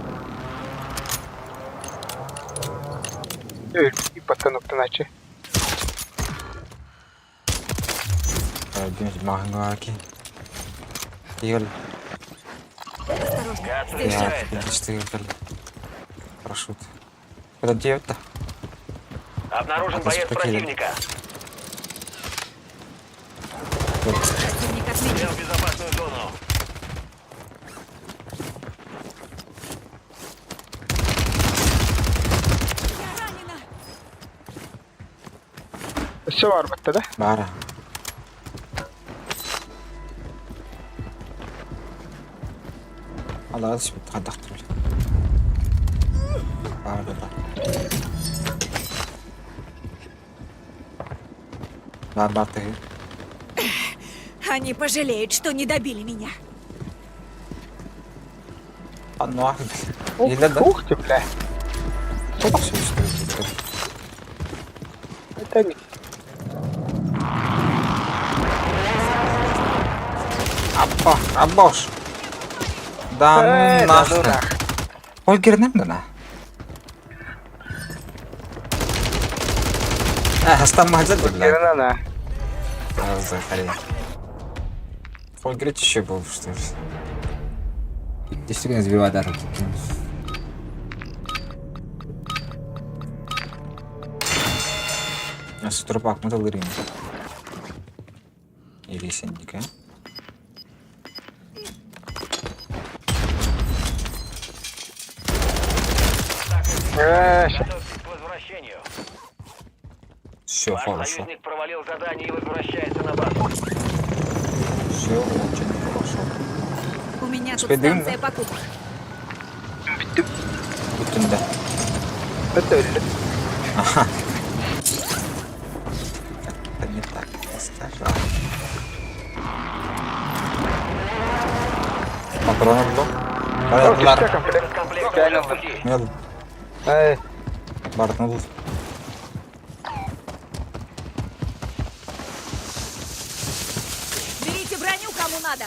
Өлбөттөн уктаначы. Демек маған ки. Егер Осторожно. Газ Здесь я приближается. Парашют. Куда девать-то? Обнаружен Атас боец покинет. противника. противник отмечен. Сел в безопасную зону. Я ранена. Өссө бар батта да. Бара. Allah şimdi қандақтыр Бар да. Бар бар ты. Они пожалеют, что не добили меня. Анна. Или да? Ух ты, бля. Это не. Аппа, абош. Да Э, ну да ну нахрен. нах. Ой, гернем да на. А, астамаза бля. Герна на. Захари. Ой, еще был, что ли? Действительно сбивает руки. Сутурбак, мы талырим. Или синдика. Э, Готовьтесь к возвращению. Все Ваш хорошо. союзник провалил задание и возвращается на базу. Все очень хорошо. У меня тут Теперь дым, станция покупок. Бүтін да. Это өлдү. Это не так сказал. Патроны был. О, Бар, түстэ комплект. Комплект Реально уже в пути. Мел, Э, бартын был. Берите броню, кому надо.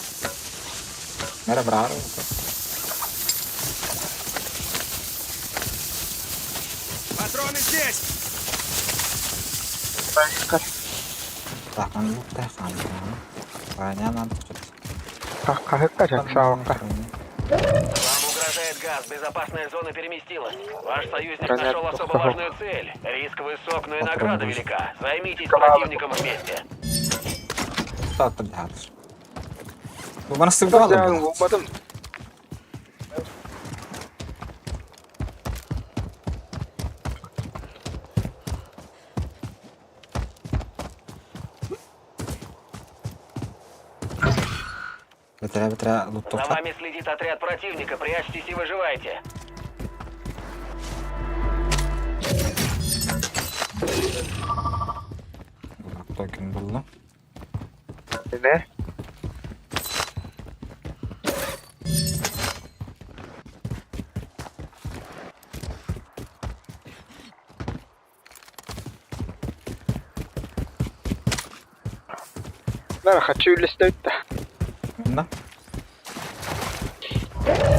Мера брар. Патроны здесь! Так, он лук так, Броня надо что-то. Кахыкка жаксаакка. Вам угрожает газ. Безопасная зона переместилась. Ваш союзник Броня нашел особо только. важную цель. Риск высок, но и Патрон награда больше. велика. Займитесь Команда. противником вместе. Так, блядь. Bu bana sıvı Я убадым. Бетре, бетре, За лут вами следит отряд противника. Прячьтесь и выживайте. Токен buldu. Не? Да, хочу листать. Да?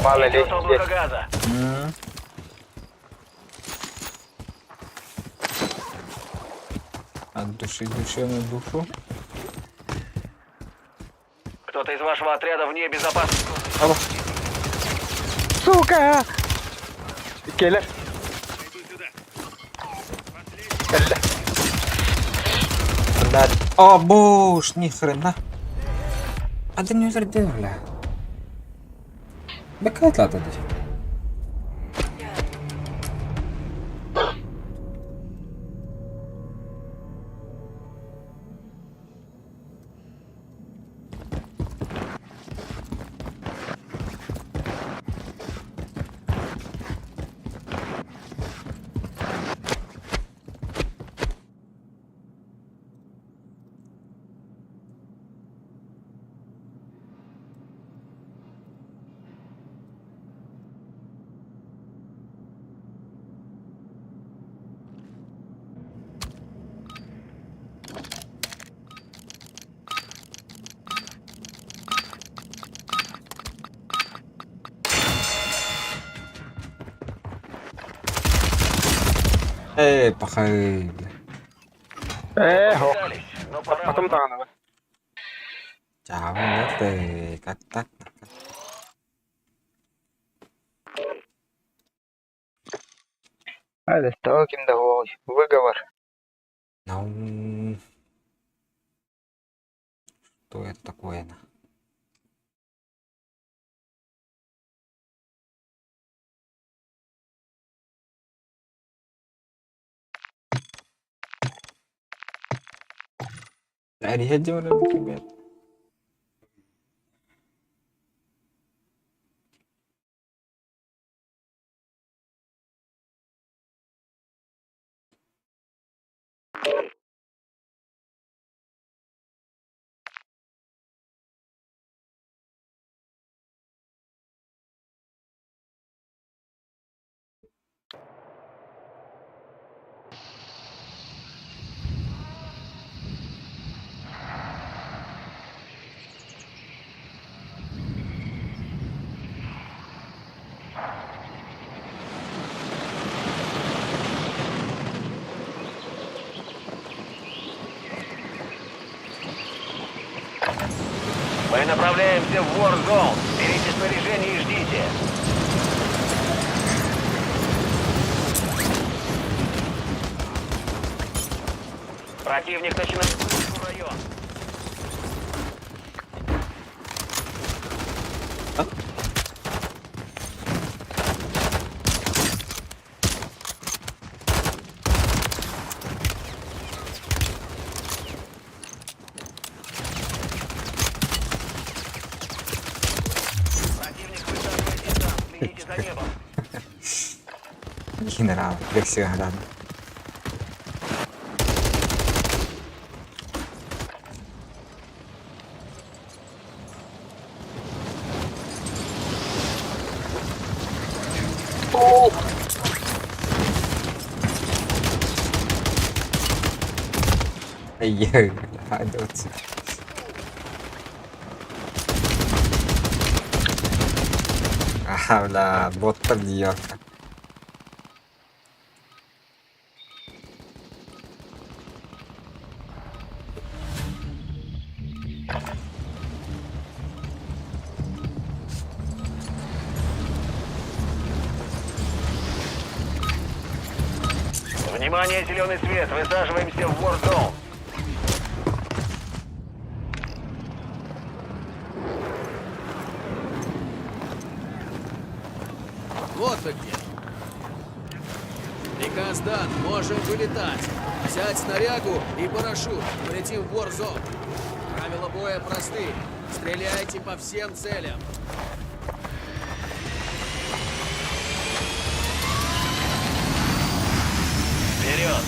Мало ли Идет облако здесь. газа. От души душевную душу. Кто-то из вашего отряда вне безопасности. Алло. Сука! Келер. Келле. Блядь. О, буш, ни хрена. А ты не зарядил, бля. Бекает лата десь. Ээ, пахай. Ээ, һок. Пытались, но пора Потом даҕаны. Чаабын ты, как так? Hadi, того ким да буолуой. Выговор. Ну, что это такое? на? Эриһэ дьоно бит. Мы направляемся в Warzone. Берите снаряжение и ждите. Противник начинает высадку в район. Противник высаживает десант. Следите за небом. Генерал, Лексиоград. Эй, хайдут. Аха, бля, боттар диёка. Внимание, зеленый свет. Высаживаемся в Warzone. Вот вы где. Приказ дан, можем вылетать. Взять снарягу и парашют. Полетим в Warzone. Правила боя просты. Стреляйте по всем целям. Вперед!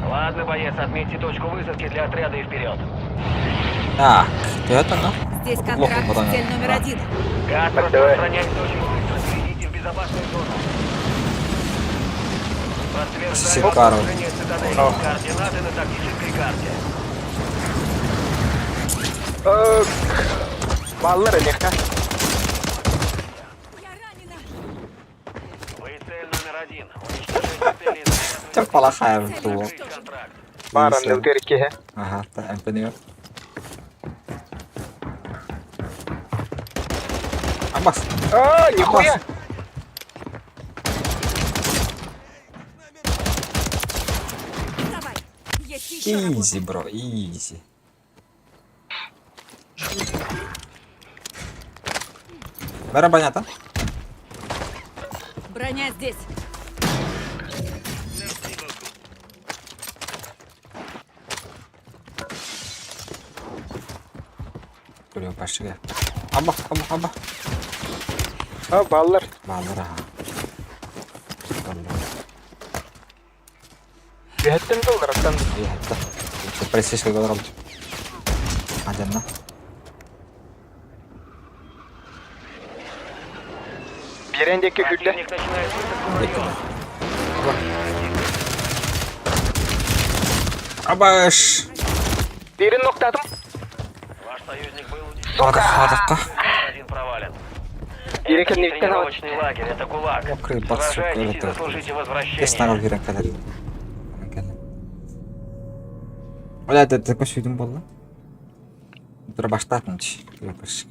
Ладно, боец, отметьте точку высадки для отряда и вперед. Так, ты это, ну? Здесь Плохо контракт, потом. цель номер один. Газ Давай. распространяется очень быстро. Перейдите в безопасную зону. Подтверждаю Сикару. обнаружение цитадели. Координаты на тактической карте. Э, Баллар элиэхэ. Я ранена. Вы цель номер один. Уничтожайте цели и захватывайте Чё плохая Цель тула. уничтожена. контракт. Баар аннылгар иккиһэ. Ага, та МПН. Абас. Аа, нихуя! Давай. Есть еще работа. Easy, bro, easy. Бара понятно? Броня здесь. Көрүө пашыга. Аба, аба, аба. Аа, баллар. Баллар аха. Баллар. Үһэттэн доллараттан. Ие, хатта. Пресечка говорил. Аденна. Биэрэн диэки күллэ. Противник начинает высадку в район. Абаш. Биэрин ноктаатым. Ваш союзник был уничтожен. Хадах, хадахка. Номер один провален. Биирэ Это не кэнниттэн тренировочный лагерь, это ГУЛАГ. Крыпат, сука, Сражайтесь и это. заслужите Кес возвращение. нагал кирен кэлэр. Кэлэр. Оля, это такой сүйдүм болла. Тура баштатын чи. Тура баш.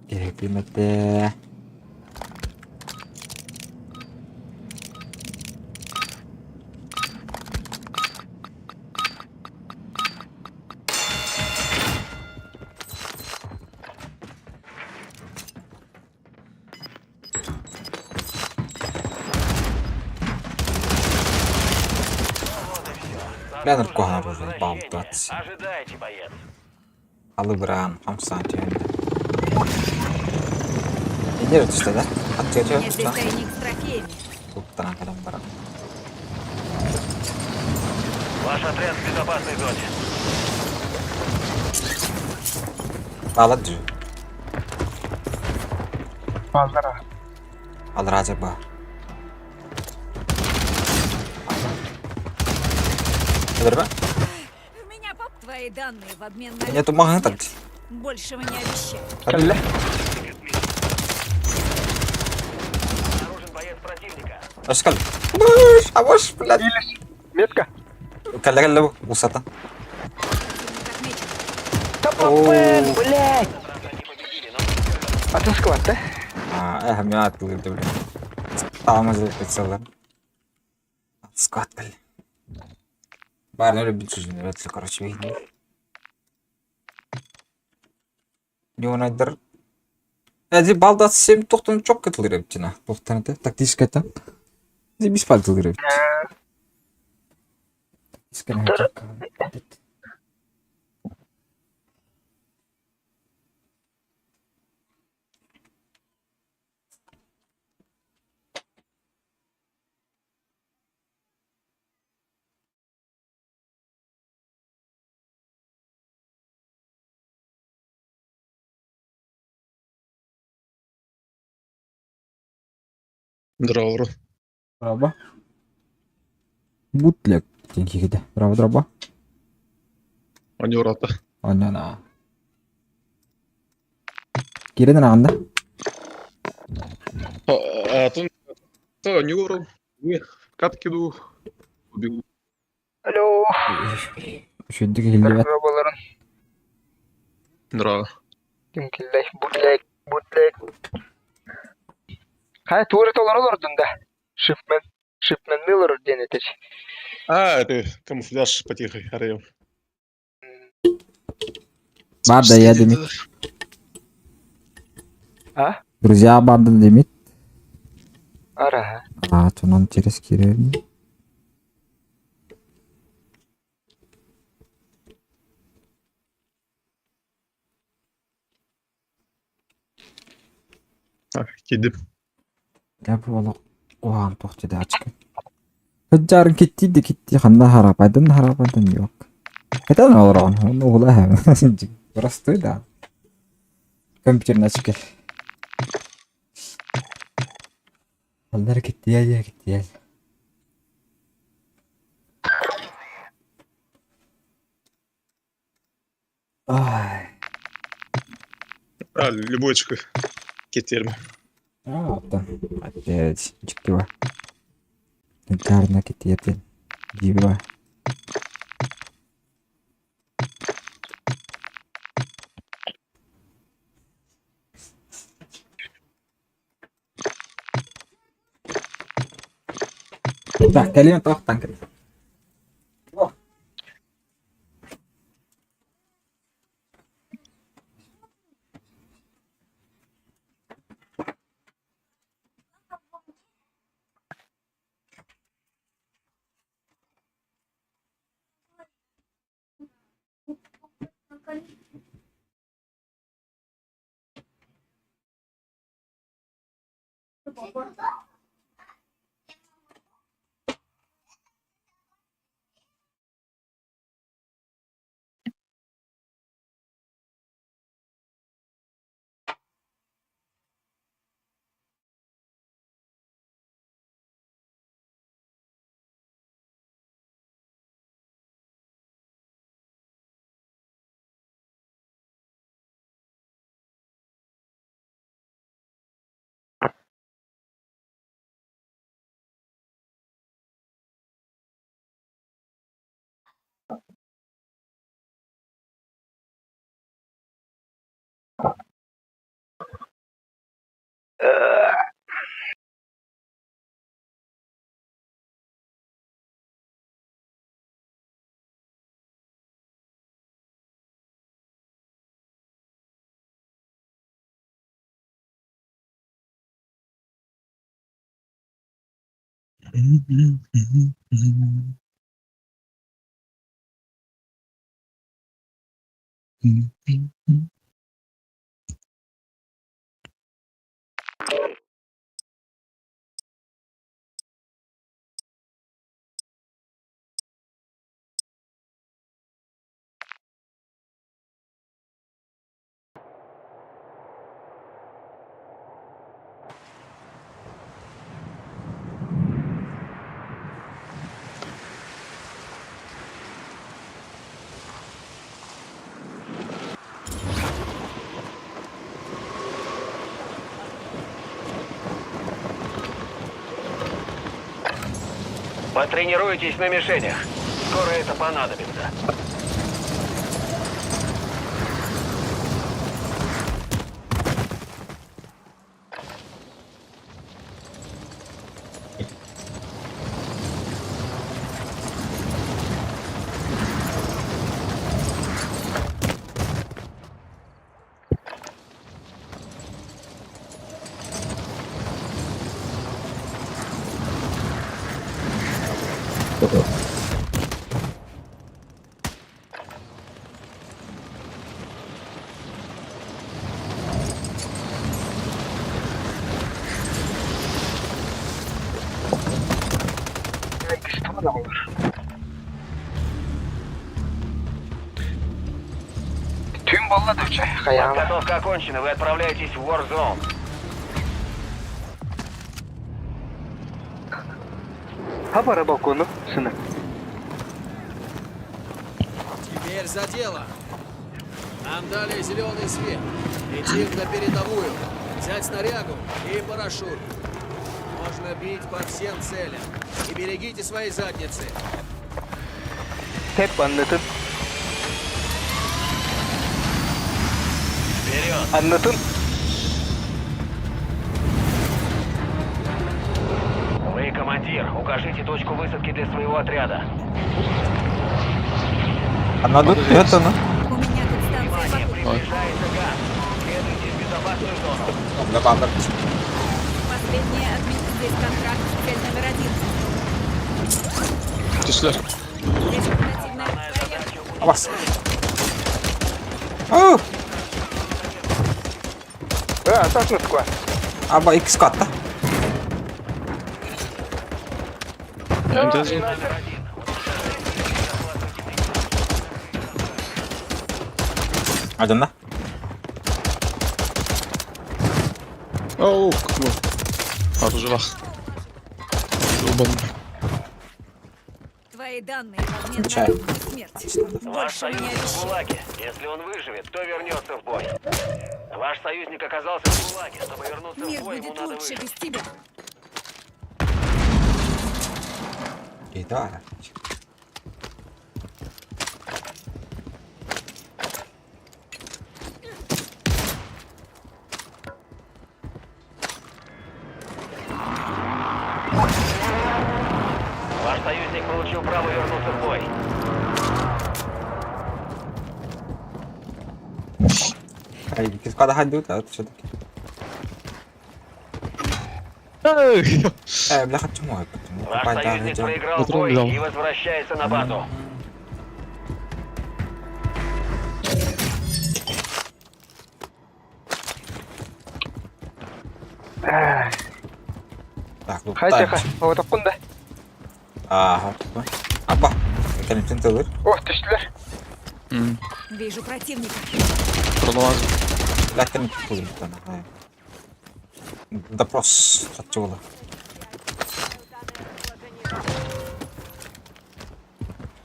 Керек билмете. Вот и все. Ляныр Заслуженное куһаҕан буолла, возвращение. баалтат. Ожидайте, боец. Алы быран, хамсан түйенде. Энер түстэ да? Ат У меня түйе здесь тайник с трофеями. Туттан кэлэн баран. Ваш отряд в безопасной зоне. Баалар жү. Бааллара. Алра ба. Эдер У меня поп твои данные в обмен на Нету легкую маҕаһыын смерть. Большего не обещаю. Кэллэ. Обнаружен боец противника. Ашкал. Буш, абаш, блядь. Илис. Метка. Кэллэ кэллэ бу, усата. Противник отмечен. Тапапен, блядь. Раз они победили, но Атын склад, да? А, э, мен атылыр деп билем. Таамыз прицеллар. Сквад кэллэ. Барын өлө бит жүзүн өтүл, короче, бейни. Не онайдар. Эди балдат сем тоқтон чок кытылыр эптина. Тоқтон это тактическая там. Зи бис палтылыр эпт. Тактическая. Здорово. Браво. Бутлег тенкигиде. Браво, драба. Анюрата. Онна. Кирен анда. А, то, то Анюра. Катки ду. Убегу. Алло. Үшөндүк хиллебет. Здорово боларын. Здорово. Ким киллей. Бутлег. Бутлег. Хай тууры толор олордун да. Шипмен. Шипмен Миллер диэн этич. А, это камуфляж потихо, арыйым. Бар да я демит. А? Друзья барды демит. Ара. А, тунан через кирен. Так, кидip. Я буолу уаан тохти дачка. Хыджарын китти де китти ханна харапайдан харапайдан yok. Это олорон, он угла. Простой да. Компьютерный очки. Аллар китти я я китти я. Ай. А, любойчик. Кетерм. А, оттан. Опять чиктива. Гарна китти Дива. Так, кэлин тоқтан кэл. Потренируйтесь на мишенях. Скоро это понадобится. Түүн буолла да чэ, хайаама. Подготовка окончена. Вы отправляетесь в Warzone. Хабара балкону сына. Теперь за дело. Нам дали зеленый свет. Летим на передовую. Взять снарягу и парашют. Можно бить по всем целям. И берегите свои задницы. Тэп аннытын. Вперед! Аннытын. Вы командир. Укажите точку высадки для своего отряда. Анна тут это ну. У меня тут станция Внимание, покупки. приближается газ. Следуйте в безопасную зону. Последняя от меня здесь контракт. Цель номер один. Түстүлэр. Здесь противная проверка. Абас. Оо, А, так Москва. аба икс катта. МТЗ. Адьна. Оу, какой. Оружевах. Долбанный. Твои данные в обмен на Чай. легкую смерть. Ваш Больше не союзник в обещай. ГУЛАГе. Если он выживет, то вернется в бой. Ваш союзник оказался в ГУЛАГе. Чтобы вернуться Мир в бой, ему будет надо лучше выжить. без тебя. И да. Ваш союзник получил право вернуться в бой. Ай, икс катта хадют, а все-таки. Э, бляха, чему это? Ваш союзник проиграл Патрон бой взял. и возвращается на базу. Так, ну Хай тихо. Вот да. Ага. Апа. Кэлимтин тылыр. О, түстүлэр. Вижу противника. Пролазу. Бля, кэлимтин тылыр. Допрос хотела.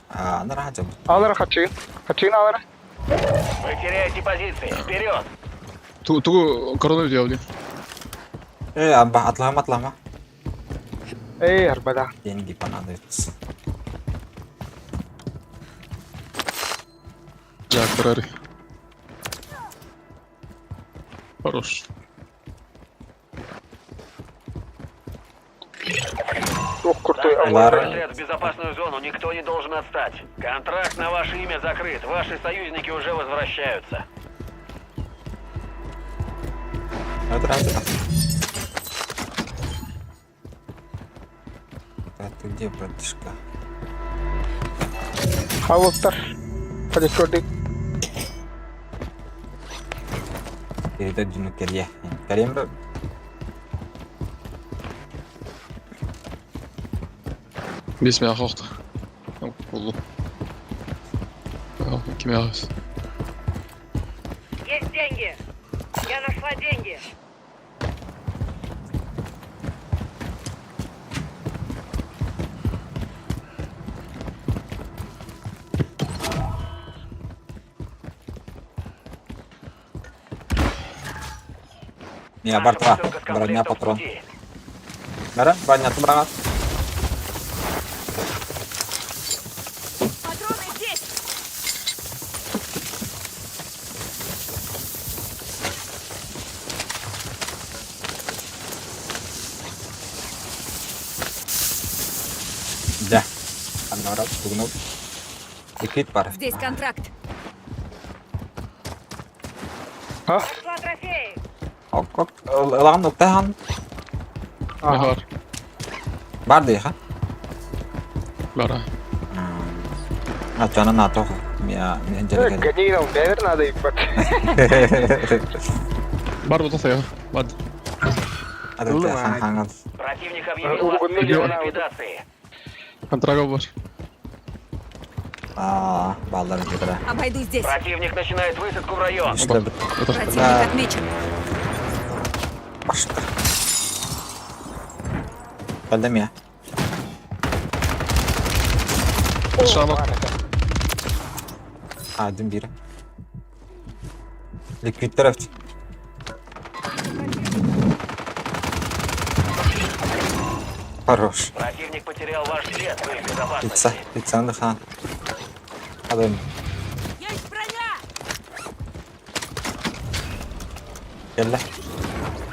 А, на радио. Алара хачыгын. Хачыгын алара. Вы теряете позиции. Вперед! Ту ту корону делали. Э, аба, атлама, атлама. Эй, арбада. Деньги понадобятся. Жак, Феррари. Хорош. Туох крутой Лар. Отряд в безопасную зону, никто не должен отстать. Контракт на ваше имя закрыт, ваши союзники уже возвращаются. Да ты где, братишка? Халыктар. Подискордик. Передать Дюну Керье. Керьем бе? Бес меха охта. Буллум. Ким Есть деньги! Я нашла деньги! Мия бар тура. Броня патрон. Бара, броня брат. Патроны здесь! Да. Аннара, тугнул. Ликвид бар. Здесь контракт. А? Нашла трофеи! Ок, ок. Ылаҕын уктахан. Бар. Бар дии, ха? Бара. Ачана НАТО. Мия, мия жерге. Гони нам, бэвер надо ебать. Бар бу тасая. Бар. Ады хан Противник объявил вас целью ликвидации. Контрага бар. Аа, баллар кетирэ. Обойду здесь. Противник начинает высадку в район. Противник Да. отмечен. Башта. Кэлдэ мия. Шамак. А, дым бир. Ликвид тараф. Хорош. Противник потерял ваш след, вы в безопасности. Пицца, пицца хан. Адым. Есть броня! Кэллэ.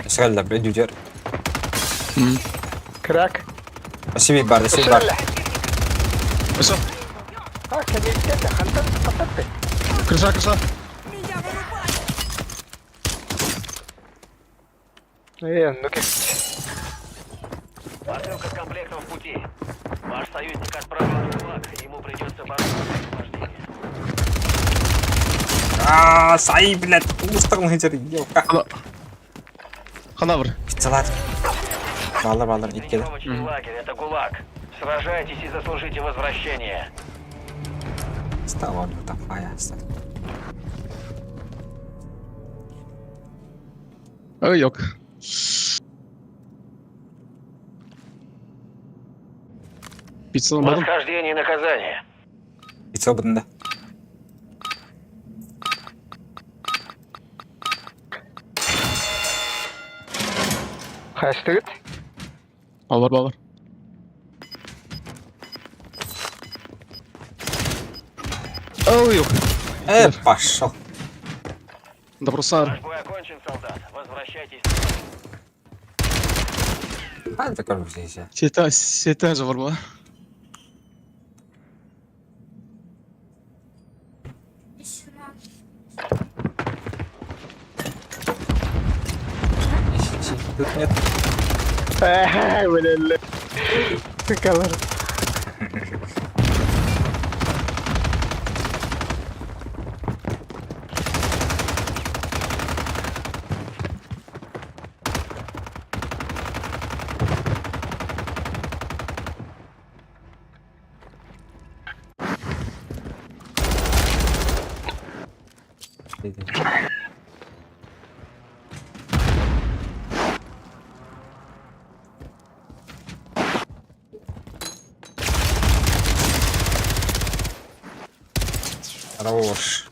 Сгэллэ, бэдүжер. Крак. Сиби бар, сиби бар. Все. А, кәнеккә хантан кататты. Крыша, крыша. Меня вырубают! Э, ну как. Посылка с комплектом в пути. Ваш союзник отправлен в ГУЛАГ, ему придется бороться за освобождение. Аа, сай, блядь, уустагын хижер, ёлка. Хана. Хана бар. Пиццалар. Баллар, баллар, иккеле. Тренировочный лагерь, это ГУЛАГ. Сражайтесь и заслужите возвращение. Става, такая. Ой, ёк. Пиццаны бардым. Восхождение и наказание. Пицца бутында. Хастыгыт. Баллар, баллар. Ой, ёк. Э, пошел. Добросар. Ваш бой окончен, солдат. Возвращайтесь. А, это как здесь. Сета, сета же бар була. Тут нет. Блин. Тыкалар. Хорош.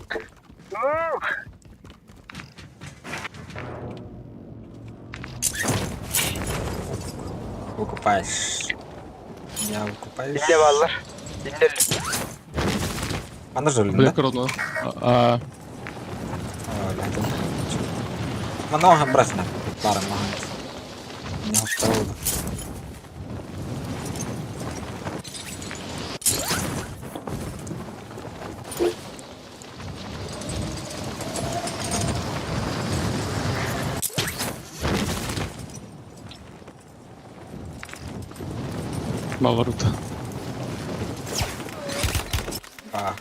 Выкупаешь. Я выкупаюсь. Инде баллар. Инде. Ана же Бля, да? коротно. А, А, ля, да. Манна бырахна. Баарым маһан. Не хопторолду. Баҕарыта. А,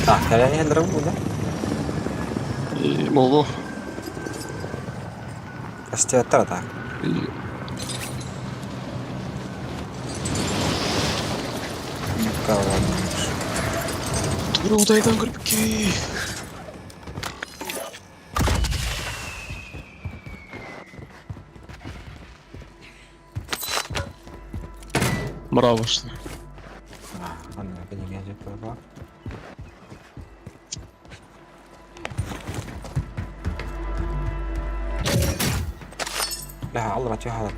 Так, кэлэн иһэллэрэ буолла. Болу. Көстүөттэр так. Никого Тура удайдан көрбүккей. Браво, что. Анна кинигэ дьэ Лэһэ аллара түһэ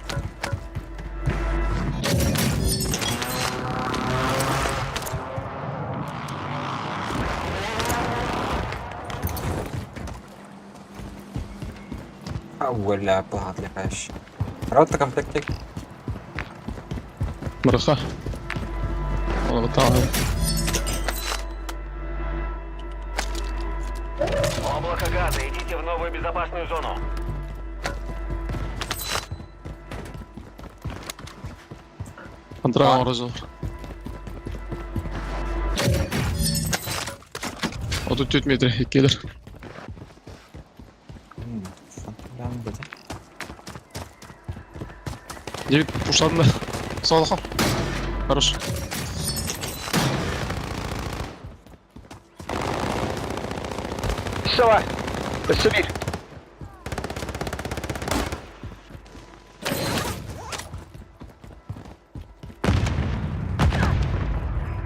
أول لعبة لقاش عرفت комплектик Браха. Она там. Облако газа, идите в новую безопасную зону. Контра разор. 34 метр келер. Девять пушладым да. Солохон. Хорош. Сава. Өссө биир.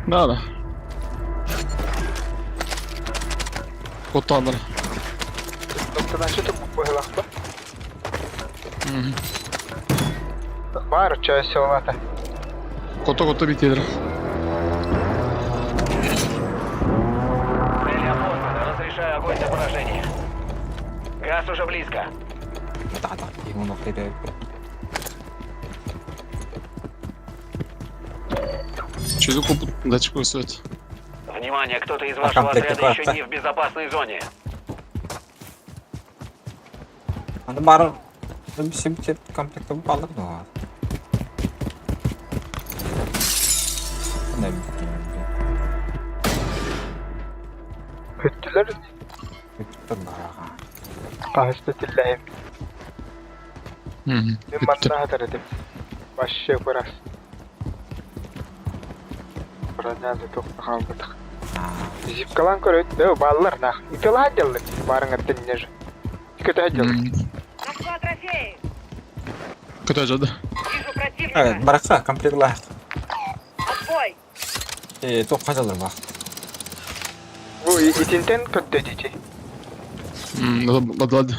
Да, да. Куттаннар. Доктор быһылахпа. Баар чай сылата. Кото-кото бителер. Цель опознана. Разрешаю огонь на поражение. Газ уже близко. Чудо датчик свет. Внимание, кто-то из вашего отряда еще не в безопасной зоне. Аны бар симтеп комплекті балык ну. Не Көттүлэр. Бүттүр бараға. Хаһыста тиллэһим. Мин манна хатар этим. Вообще бырас. Броня да туох хаалбатах. Зипкалан көрөт, э, баллар нах. Итала дьаллы. Барың аттын же. Көтө дьаллы. Нашла трофеи! Көтө жады. Вижу противника! Барақа комплект лайық. Отбой! Э, тоқ қажалар бақ. Бу итинтен көттө дичи. Ладно, ладно.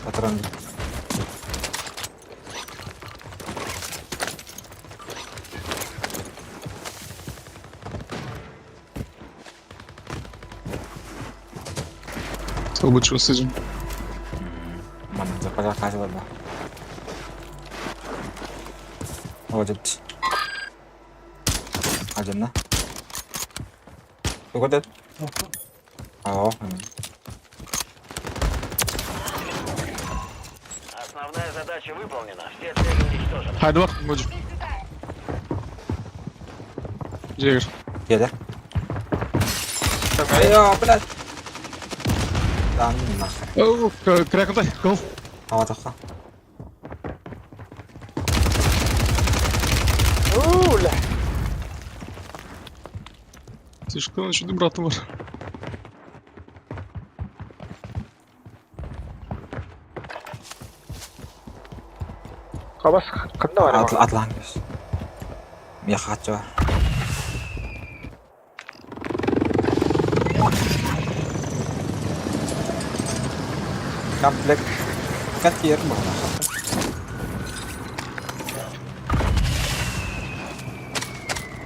Патрон. Лучше сидим. Мана запаза қажалар бақ. Вот Ажанна. Тугу Аа. Основная задача выполнена. Все цели уничтожены. Хайды бар, Годжи. Жегер. Келер. Айо, блядь. Да, ну нахер. Крякотай, гол. Ава тоққа. Уля. Слишком еще братом бар. Хабас кында бар. Атлан кеш. Мия хатчы бар. Комплект тиийэр буолла.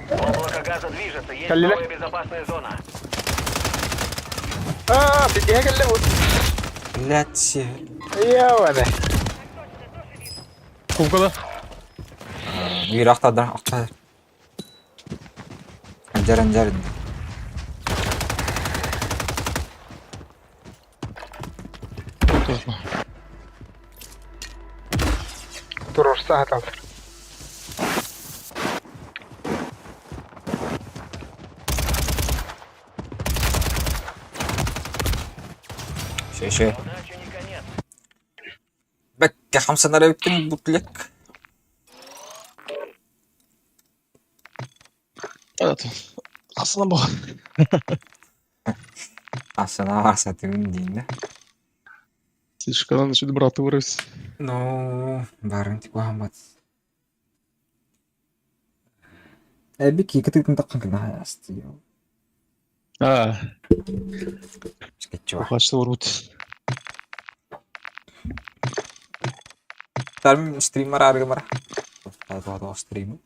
Облако газа движется, есть Кэллилэр. новая безопасная зона. Аа, ситиһэ кэллэ бу. Блядь. Йоо, Кукола. Биир ахтардар ахтар. Анжар анжар. Туруорса саталлар. Шö шö. Удача не конец. Бэккэ хамсанар эбиккин бутлек. Асынан бу. Асана арсатыгын диин да. Слишком значит брат вырос. Ну, барын тикуамат. Эби кикытытын таккан кына астыyo. А, Скетчуа. хачты урут. Тарм стример аргымара. Таа стрим.